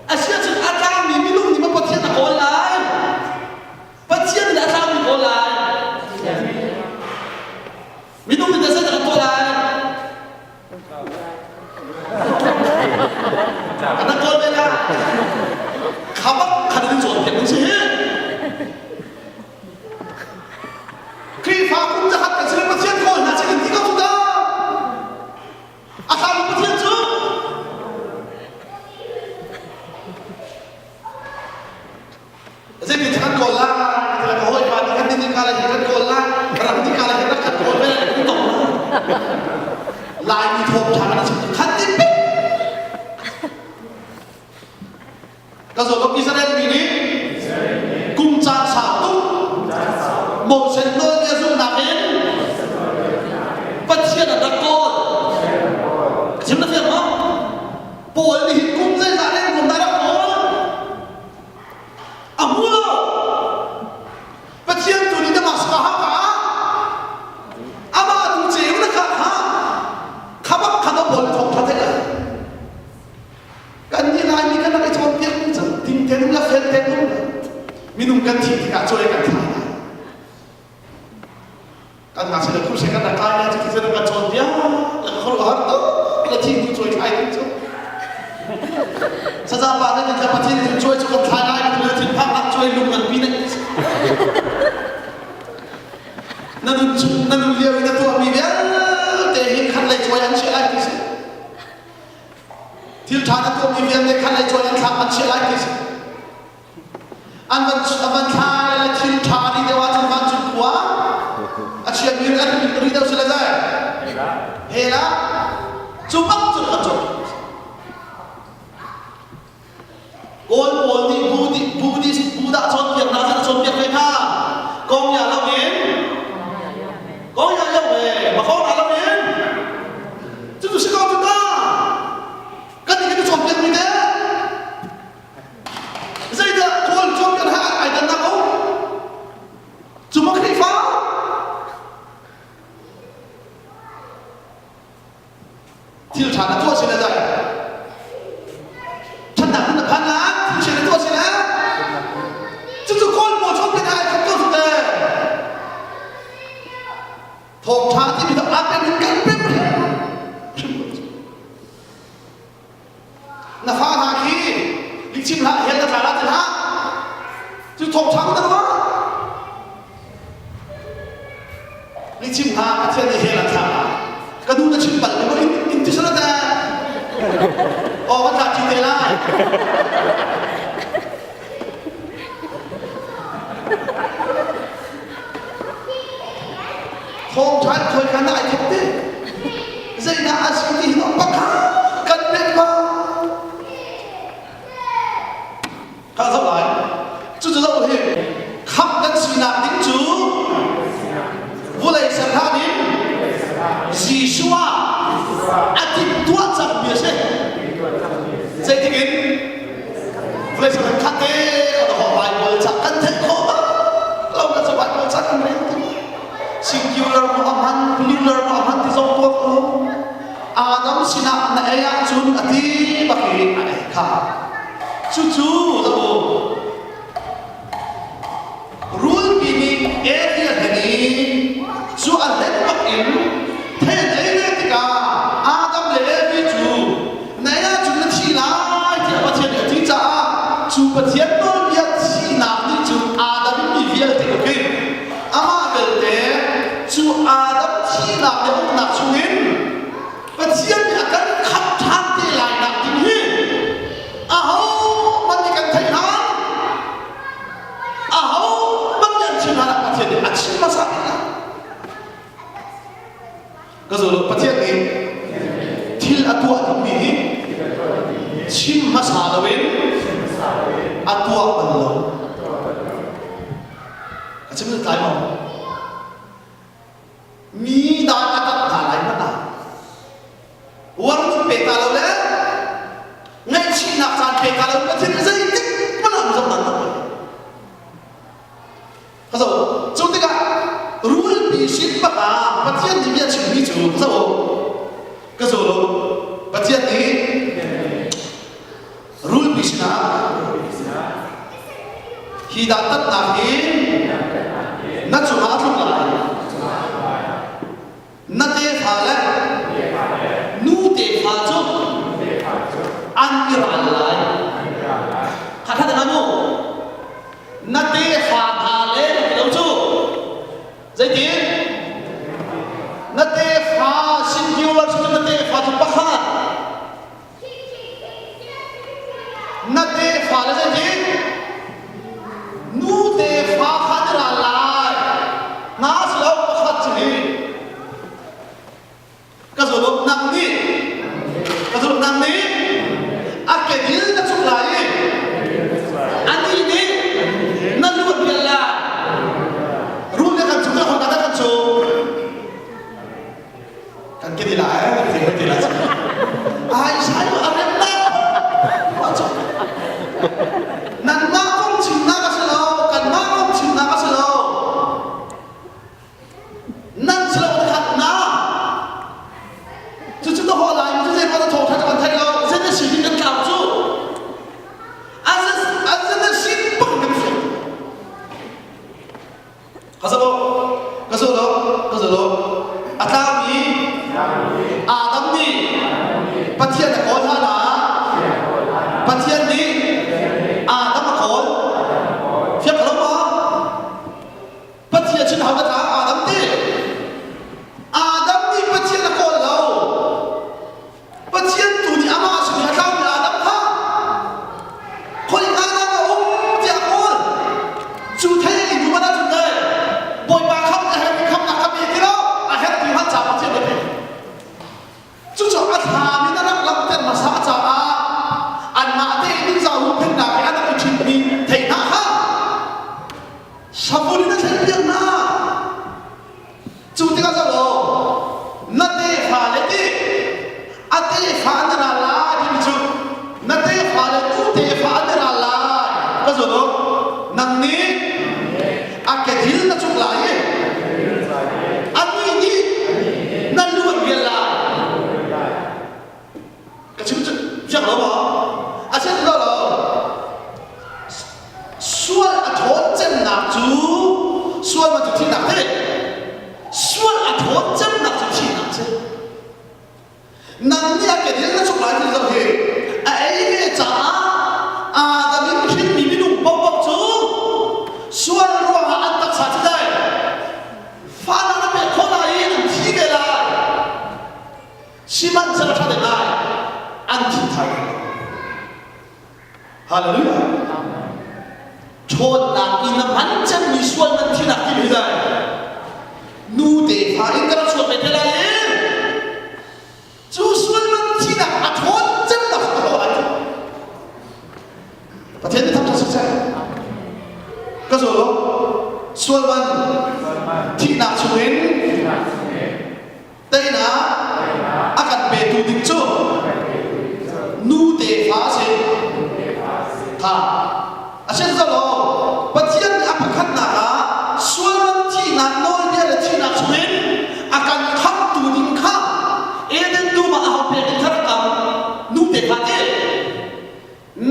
Asiahcun a tlangmi minung nih maw Pathian a kawl lai? Pathian nih a tlangmi kawl lai? Minung nih zeidah kan tuah lai? Kan rak kawl ve lai. Kha bak khan in cawnpiak ding si hi. Khrihfa kum zakhat kan si le Pathian kawl hna si kan ti ko cu ta. A hlan Pathian cu zeitin kan kawl lai ka hawipa nih kan ni ka lai kan kawl lai ram ni ka lai rak kan kawl ve lai kan tong lai mi thawng tha kan chim khan ti pek Ka zawt Israel mi nih kum caan sau tuk Moses nawlbia zumhnak in Pathian an rak kawl. Chim na fiang maw? Paul nih hin kum zeizah reng kum dah rak kawl? A hmu lo. Pathian tu nih Damascus ha ka amah tu ceu na kha kha khabak kha Paul thawng tha thei lai. Kan nih Laimi kan rak i cawnpiak mi cu ding tein um le fel tein um le minung kan thih tikah cawi kan thlai lai. Kan ngakchia le khurse kan rak kai lai cu thisen kan cawnpiak le ka khuaruahhar tuk le thi hnu cawi thlai ding cu. Saza pa nih kan Pathian cu cawi cu kan thlai lai le thinphang nak cawi lung ngan pi ne. Na nun chung na nun lio i na tuahmi vialte hi khat lei cawi an chiah lai ti si. Thil ṭha na tuahmi vialte kha lei cuan in thlak an chiah lai ti si. An van a van thlai le thil ṭha a ri deuh ahcun vancung khua a chiami an ri deuh si le zai. He la. Cu. Thil ṭha na tuah sin a zai. Ṭhatnak na phan la, thil chia na tuah sin a. Cucu kawl pawl chom te ai khat ko su te. Thawngṭha timi cu aa pem in kan pem hrim. Na fa hna khi lihchim hlah, hell na tla la ti hlah. Cu thawngṭha na ruah. Lihchim hlah, Pathian nih hell a thlak ah. Ka nu na chim bal maw in in ti sala ta. Aw ka tla ṭi te lai. Thawngṭha in khawi kha na ai thawk te. Zeidah a si ti hi pakhat kan pek ma. Ka zoh lai. Cucu zoh hi khamh kan sinak ding cu vulei ser hlan in Jesuh ah a timhtuah cangmi a si. Zeitik in vulei ser hlan khat te kan ho Bible ca kan theih khawh bak lo na cu Bible ca kan rel ti. Singular maw a hman, plural maw a hman ti zong tuak u. Adam sinah na ei ahcun a ti bak i a ei kha. Cucu zoh u. Rulpi nih Evi a hlen i cu a hlen bak in thei an ei ve tikah Adam le Evi cu na ei ahcun na thi lai tiah Pathian nih a ti caah cu Pathian nawlbia thihnak nih cun Adam in mi vialte uk in amah belte cu Adam thihnak le uknak chungin Pathian nih a kan khamh ṭhan te lai nak ding hi ahohmanh nih kan theih hlan ahohmanh nih an chim hlan ah Pathian nih a chim hmasa bik lai. Ka zo lo Pathian nih thil a tuah dingmi hi chim hmasa loin a tuah bal lo. Ka chim tlai maw? Mi dan a tat hna lai hmanh ah warning pe ta lo le ngaihchihnak caan pe ta lo Pathian nih zeitik hmanh ah zoh dan tak lo. Ka zo cu tikah rulpi sin bak ah Pathian nih bia chimmi cu ka zo ka zo lo Pathian nih rulpi sinah hi dantatnak hi na cungah a tlung lai na tefa le nu tefa cu an i ral lai kha tha nga mu na tefa hna le ti lo cu Zeitin? Na tefa singular cu na tefa cu pakhat. Na tefa le zeitin? Nu tefa kha na ral lai. Nga si lo pakhat cu hi. Ka zuluk nang nih ka zuluk nang nih a kedil na cuk lai i anih nih na luat vial lai. Rul nih kan cuk kan kan cuk kan kedil lai kan kedil lai. Ai sai a rem na Nanmah kong chimnak a si lo, kanmah kong chimnak a si lo. Nan si lo khat na. Cucu na haw lai cu zei na thawngtha kan thei lo zei na si kan tlau cu azan na si bang kan fi ka zo ka zo lo ka zo lo a tlangmi Adam nih Pathian a kawl hlan ah Pathian nih Adam a kawl fiak lo ma Pathian cun ho na tlang Adam ti Adam nih Pathian a kawl lo Pathian tu nih amah sin a tlangmi Adam kha khoi ka dah na um tiah a kawl cu thei ei hnu man ahcun le Bawipa kham a herh kham nak ka pe ti lo a herh ti hman ca Pathian na pe Cucu a thlam in a rak langhter hmasa caah anmah tein ningzah huhphenhnak he an rak i ṭhitmi thei hna kha savun in a thlenpiak hna. Cu tikah zoh law, na tefa le nih a tefa an i ral lai timi cu na tefa le tu tefa an i ral lai ka zul u nang nih a kedil na cuk lai i anih nih na luan vial lai. Fiang lo maw? A si lo lo. Sual a ṭhawn cemnak cu sual man cu thihnak ti. Sual a ṭhawn cemnak cu thihnak si. Nang nih a kedil na cuk lai ti zoh hi a ei ve caah Adam in hrinmi minung paohpaoh cu sual ruangah an taksa cu dai fahnak na pek khawh lai i an thi ve lai. Sihmanhsehlaw ṭha deuh lai an thi thai lo. Hallelujah. Ṭhawnnak in na hman cemmi sual nan thinak ti hi dai. Nu tefa in ka rak chuak ve te lai i cu sual nan thinak a ṭhawn cemnak ka lo ai. Pathian nih thangṭhat siseh. Ka zul sual man thihnak chungin Teinak a kan petu ding cu nu tefa a si. Tha. A si lo. Pathian nih a pakhatnak ah sualman thihnak nawlbia le thihnak chungin a kan khamhtu ding kha Eden dum ah aho pek in thar kam nu tefa ti.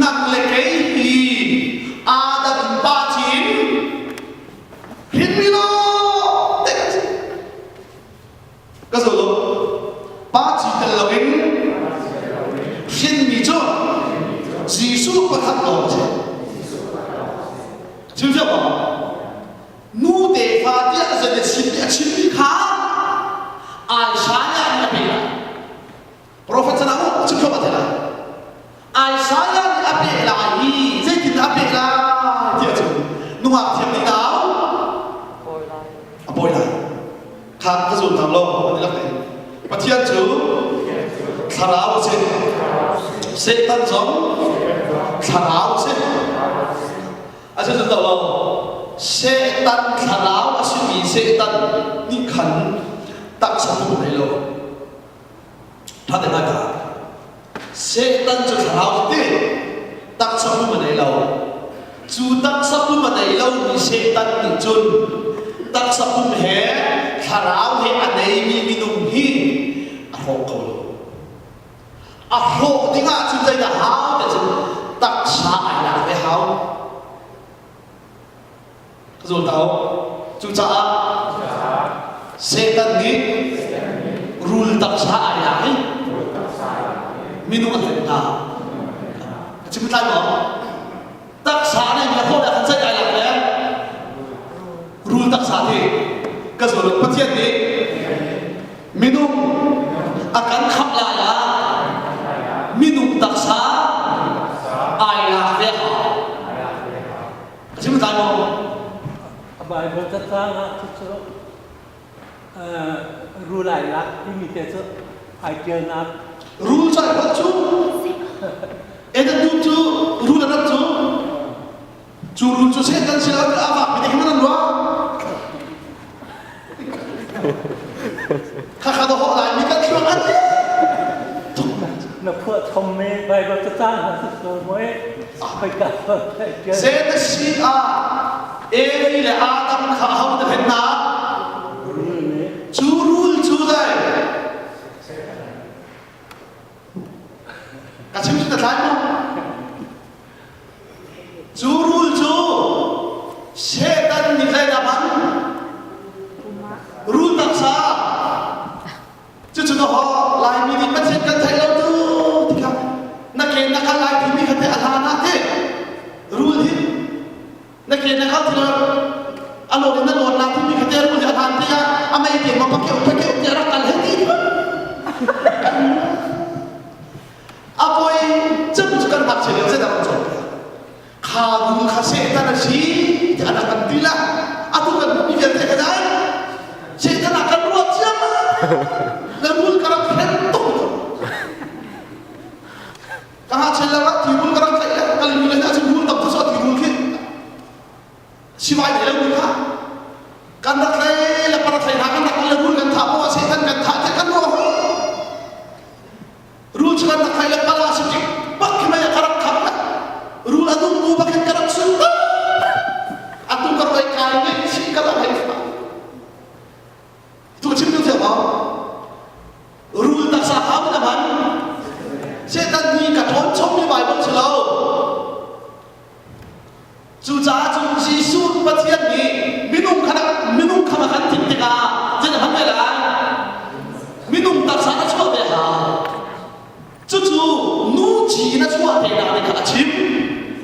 Nang le kei hi Adam in pa chin hrinmi law te kan si. Ka zo lo. Pa ci tel loin hrinmi cu Jesuh pakhat lawng a si. Chim fiang maw? Nu tefa tiah zei a chim a chimmi kha Isaiah nih a pe lai. Profet chan ah chim fiang ma thei lai. Isaiah nih a peh lai i zeitin a peh lai tiah cun nungak thiam nih nau a pawi lai. Kha ka zul hna lo an i lak te. Pathian cu thlarau a si. Satan zong thlarau a si. A si cun lo. Satan thlarau a simi Satan nih khan taksa pum nei lo. Ṭha te ngai ta. Satan cu thlarau ti taksa pum a nei lo. Cu taksa pum a nei lomi Satan nih cun taksa pum he thlarau he a neimi minung hi a hrawk kho lo. A hrawh dingah cun zeidah hau ti cun taksa ai lak ve hau. Ka zul ta Cucaah Satan nih rul taksa ai lak i minung a hlen hna. Ka chim tlai maw? Taksa nih mi haw kan ceih ai lak le rul taksa thi ka zul Pathian nih minung a kan khamh lai ah minung taksa ai lak ve hau. Ka chim tlai maw? A Bible cacang ah cucu rul ai lak timi te cu ai ṭialnak. Rul cu ai holh cu. Eden dum cu rul a rat cu. Cu rul cu Satan sin ah a vak mi te khin an ruah. Khakha da hawh lai mi kan thluak an Na phuah chom me Bible cacang hna si sual maw khoika Genesis ah Evi le Adam kha ho te hen na cu rul cu dai ka chim cu ta thlai maw Cu rul cu Satan nih zeidah hman? Rul taksa. Cucu na haw Laimi nih Pathian kan theih lo tu ti kha na ke na kal lai timi kha te a hlan ah ti rul hi na ke na kal ti lo a lawn in na lawn la timi kha te rul hi a hlan ti ah a mei te ma pakeu pakeu ti a rak kal he ti A poi cem cu kan ngakchia lio zeidah kan cawnpiak? Kha nu kha Satan a si ti a rak kan ti la. Atu kan mi vialte ka dai. Satan ah kan ruah ciam. Na rul ka rak hren tuk. Ka ngakchia lio ah thi rul ka rak tlaih le ka limi le hna cun rul tam tu thi rul khi sivai thei lo mi kha kan rak hlei le parak hlei hna kan rak le rul kan thah poah Satan kan thah te kan ruah Rul cu kan rak thai le pala si tik bak khi mei ka rak kham rul a nung bu bak in ka rak sun atu ka roi kai ngai si ka rak hei fa tu chim tu thiam mau rul taksa hau na man setan ni ka thawn si lo. Cucaah cun Jesuh Pathian nih minung kha minung kha a kan thim tikah zei dah hman ve lai? Minung taksa na chuah ve hau. Cucu nu ci in a chuah te nak nih kha a chim.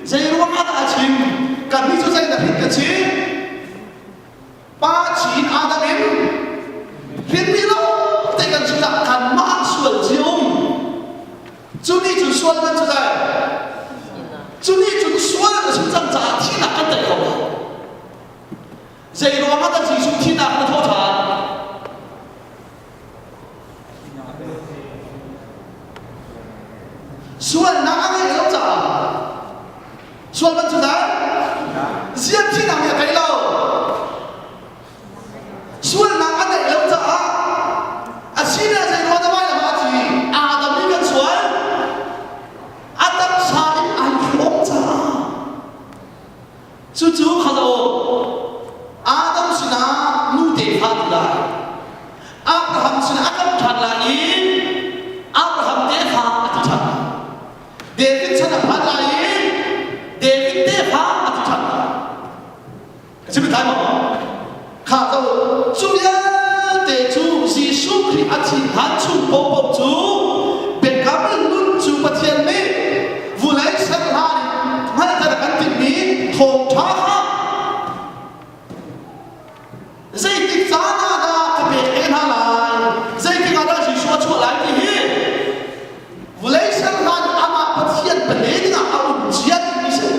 Zei ruang ah dah a chim? Kannih cu zei dah hrin ka si? Pa chin Adam in hrinmi lo te kan si cah kanmah sual ci um. Cu nih cun sual man cu zai. Cu nih cun sual a si cang caah thihnak kan tei kho lo. Zei ruang ah dah Jesuh thihnak na thawh ṭhan? Sualnak a ngeih lo caah sual man cu dah zian thihnak nih a tei lo. Sualnak a neih lo caah a sine zei ruah dah vailam ah a thi Adam nih kan sual a taksa in ai hrawm caah cucu kha o Adam sinah nu tefa ti lai Abraham sinah a kam ṭhan lai i Abraham tefa a ti ṭhan lai David chan a phan lai i David tefa a ti ṭhan lai Ka chim thai maw? Kha ko cu vialte cu Jesuh Khrih a thih hlan chung paohpaoh cu biakam nun cu Pathian nih vulei ser hlan in hngalhter a kan timhmi thawngṭha kha zeitik caan ah dah ka pek te hna lai zeitik ah dah Jesuh a chuah lai ti hi vulei ser hlan amah Pathian pale dingah a um cia dingmi si.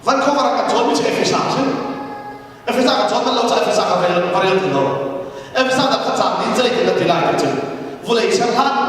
Vancouver ah kan cawnmi cu Efesa a si. Efesa kan cawn bal lo caah Efesa ka rel, va rel ti lo. Efesa dah kha caang nih zeitin a ti lai ti cu vulei ser hlan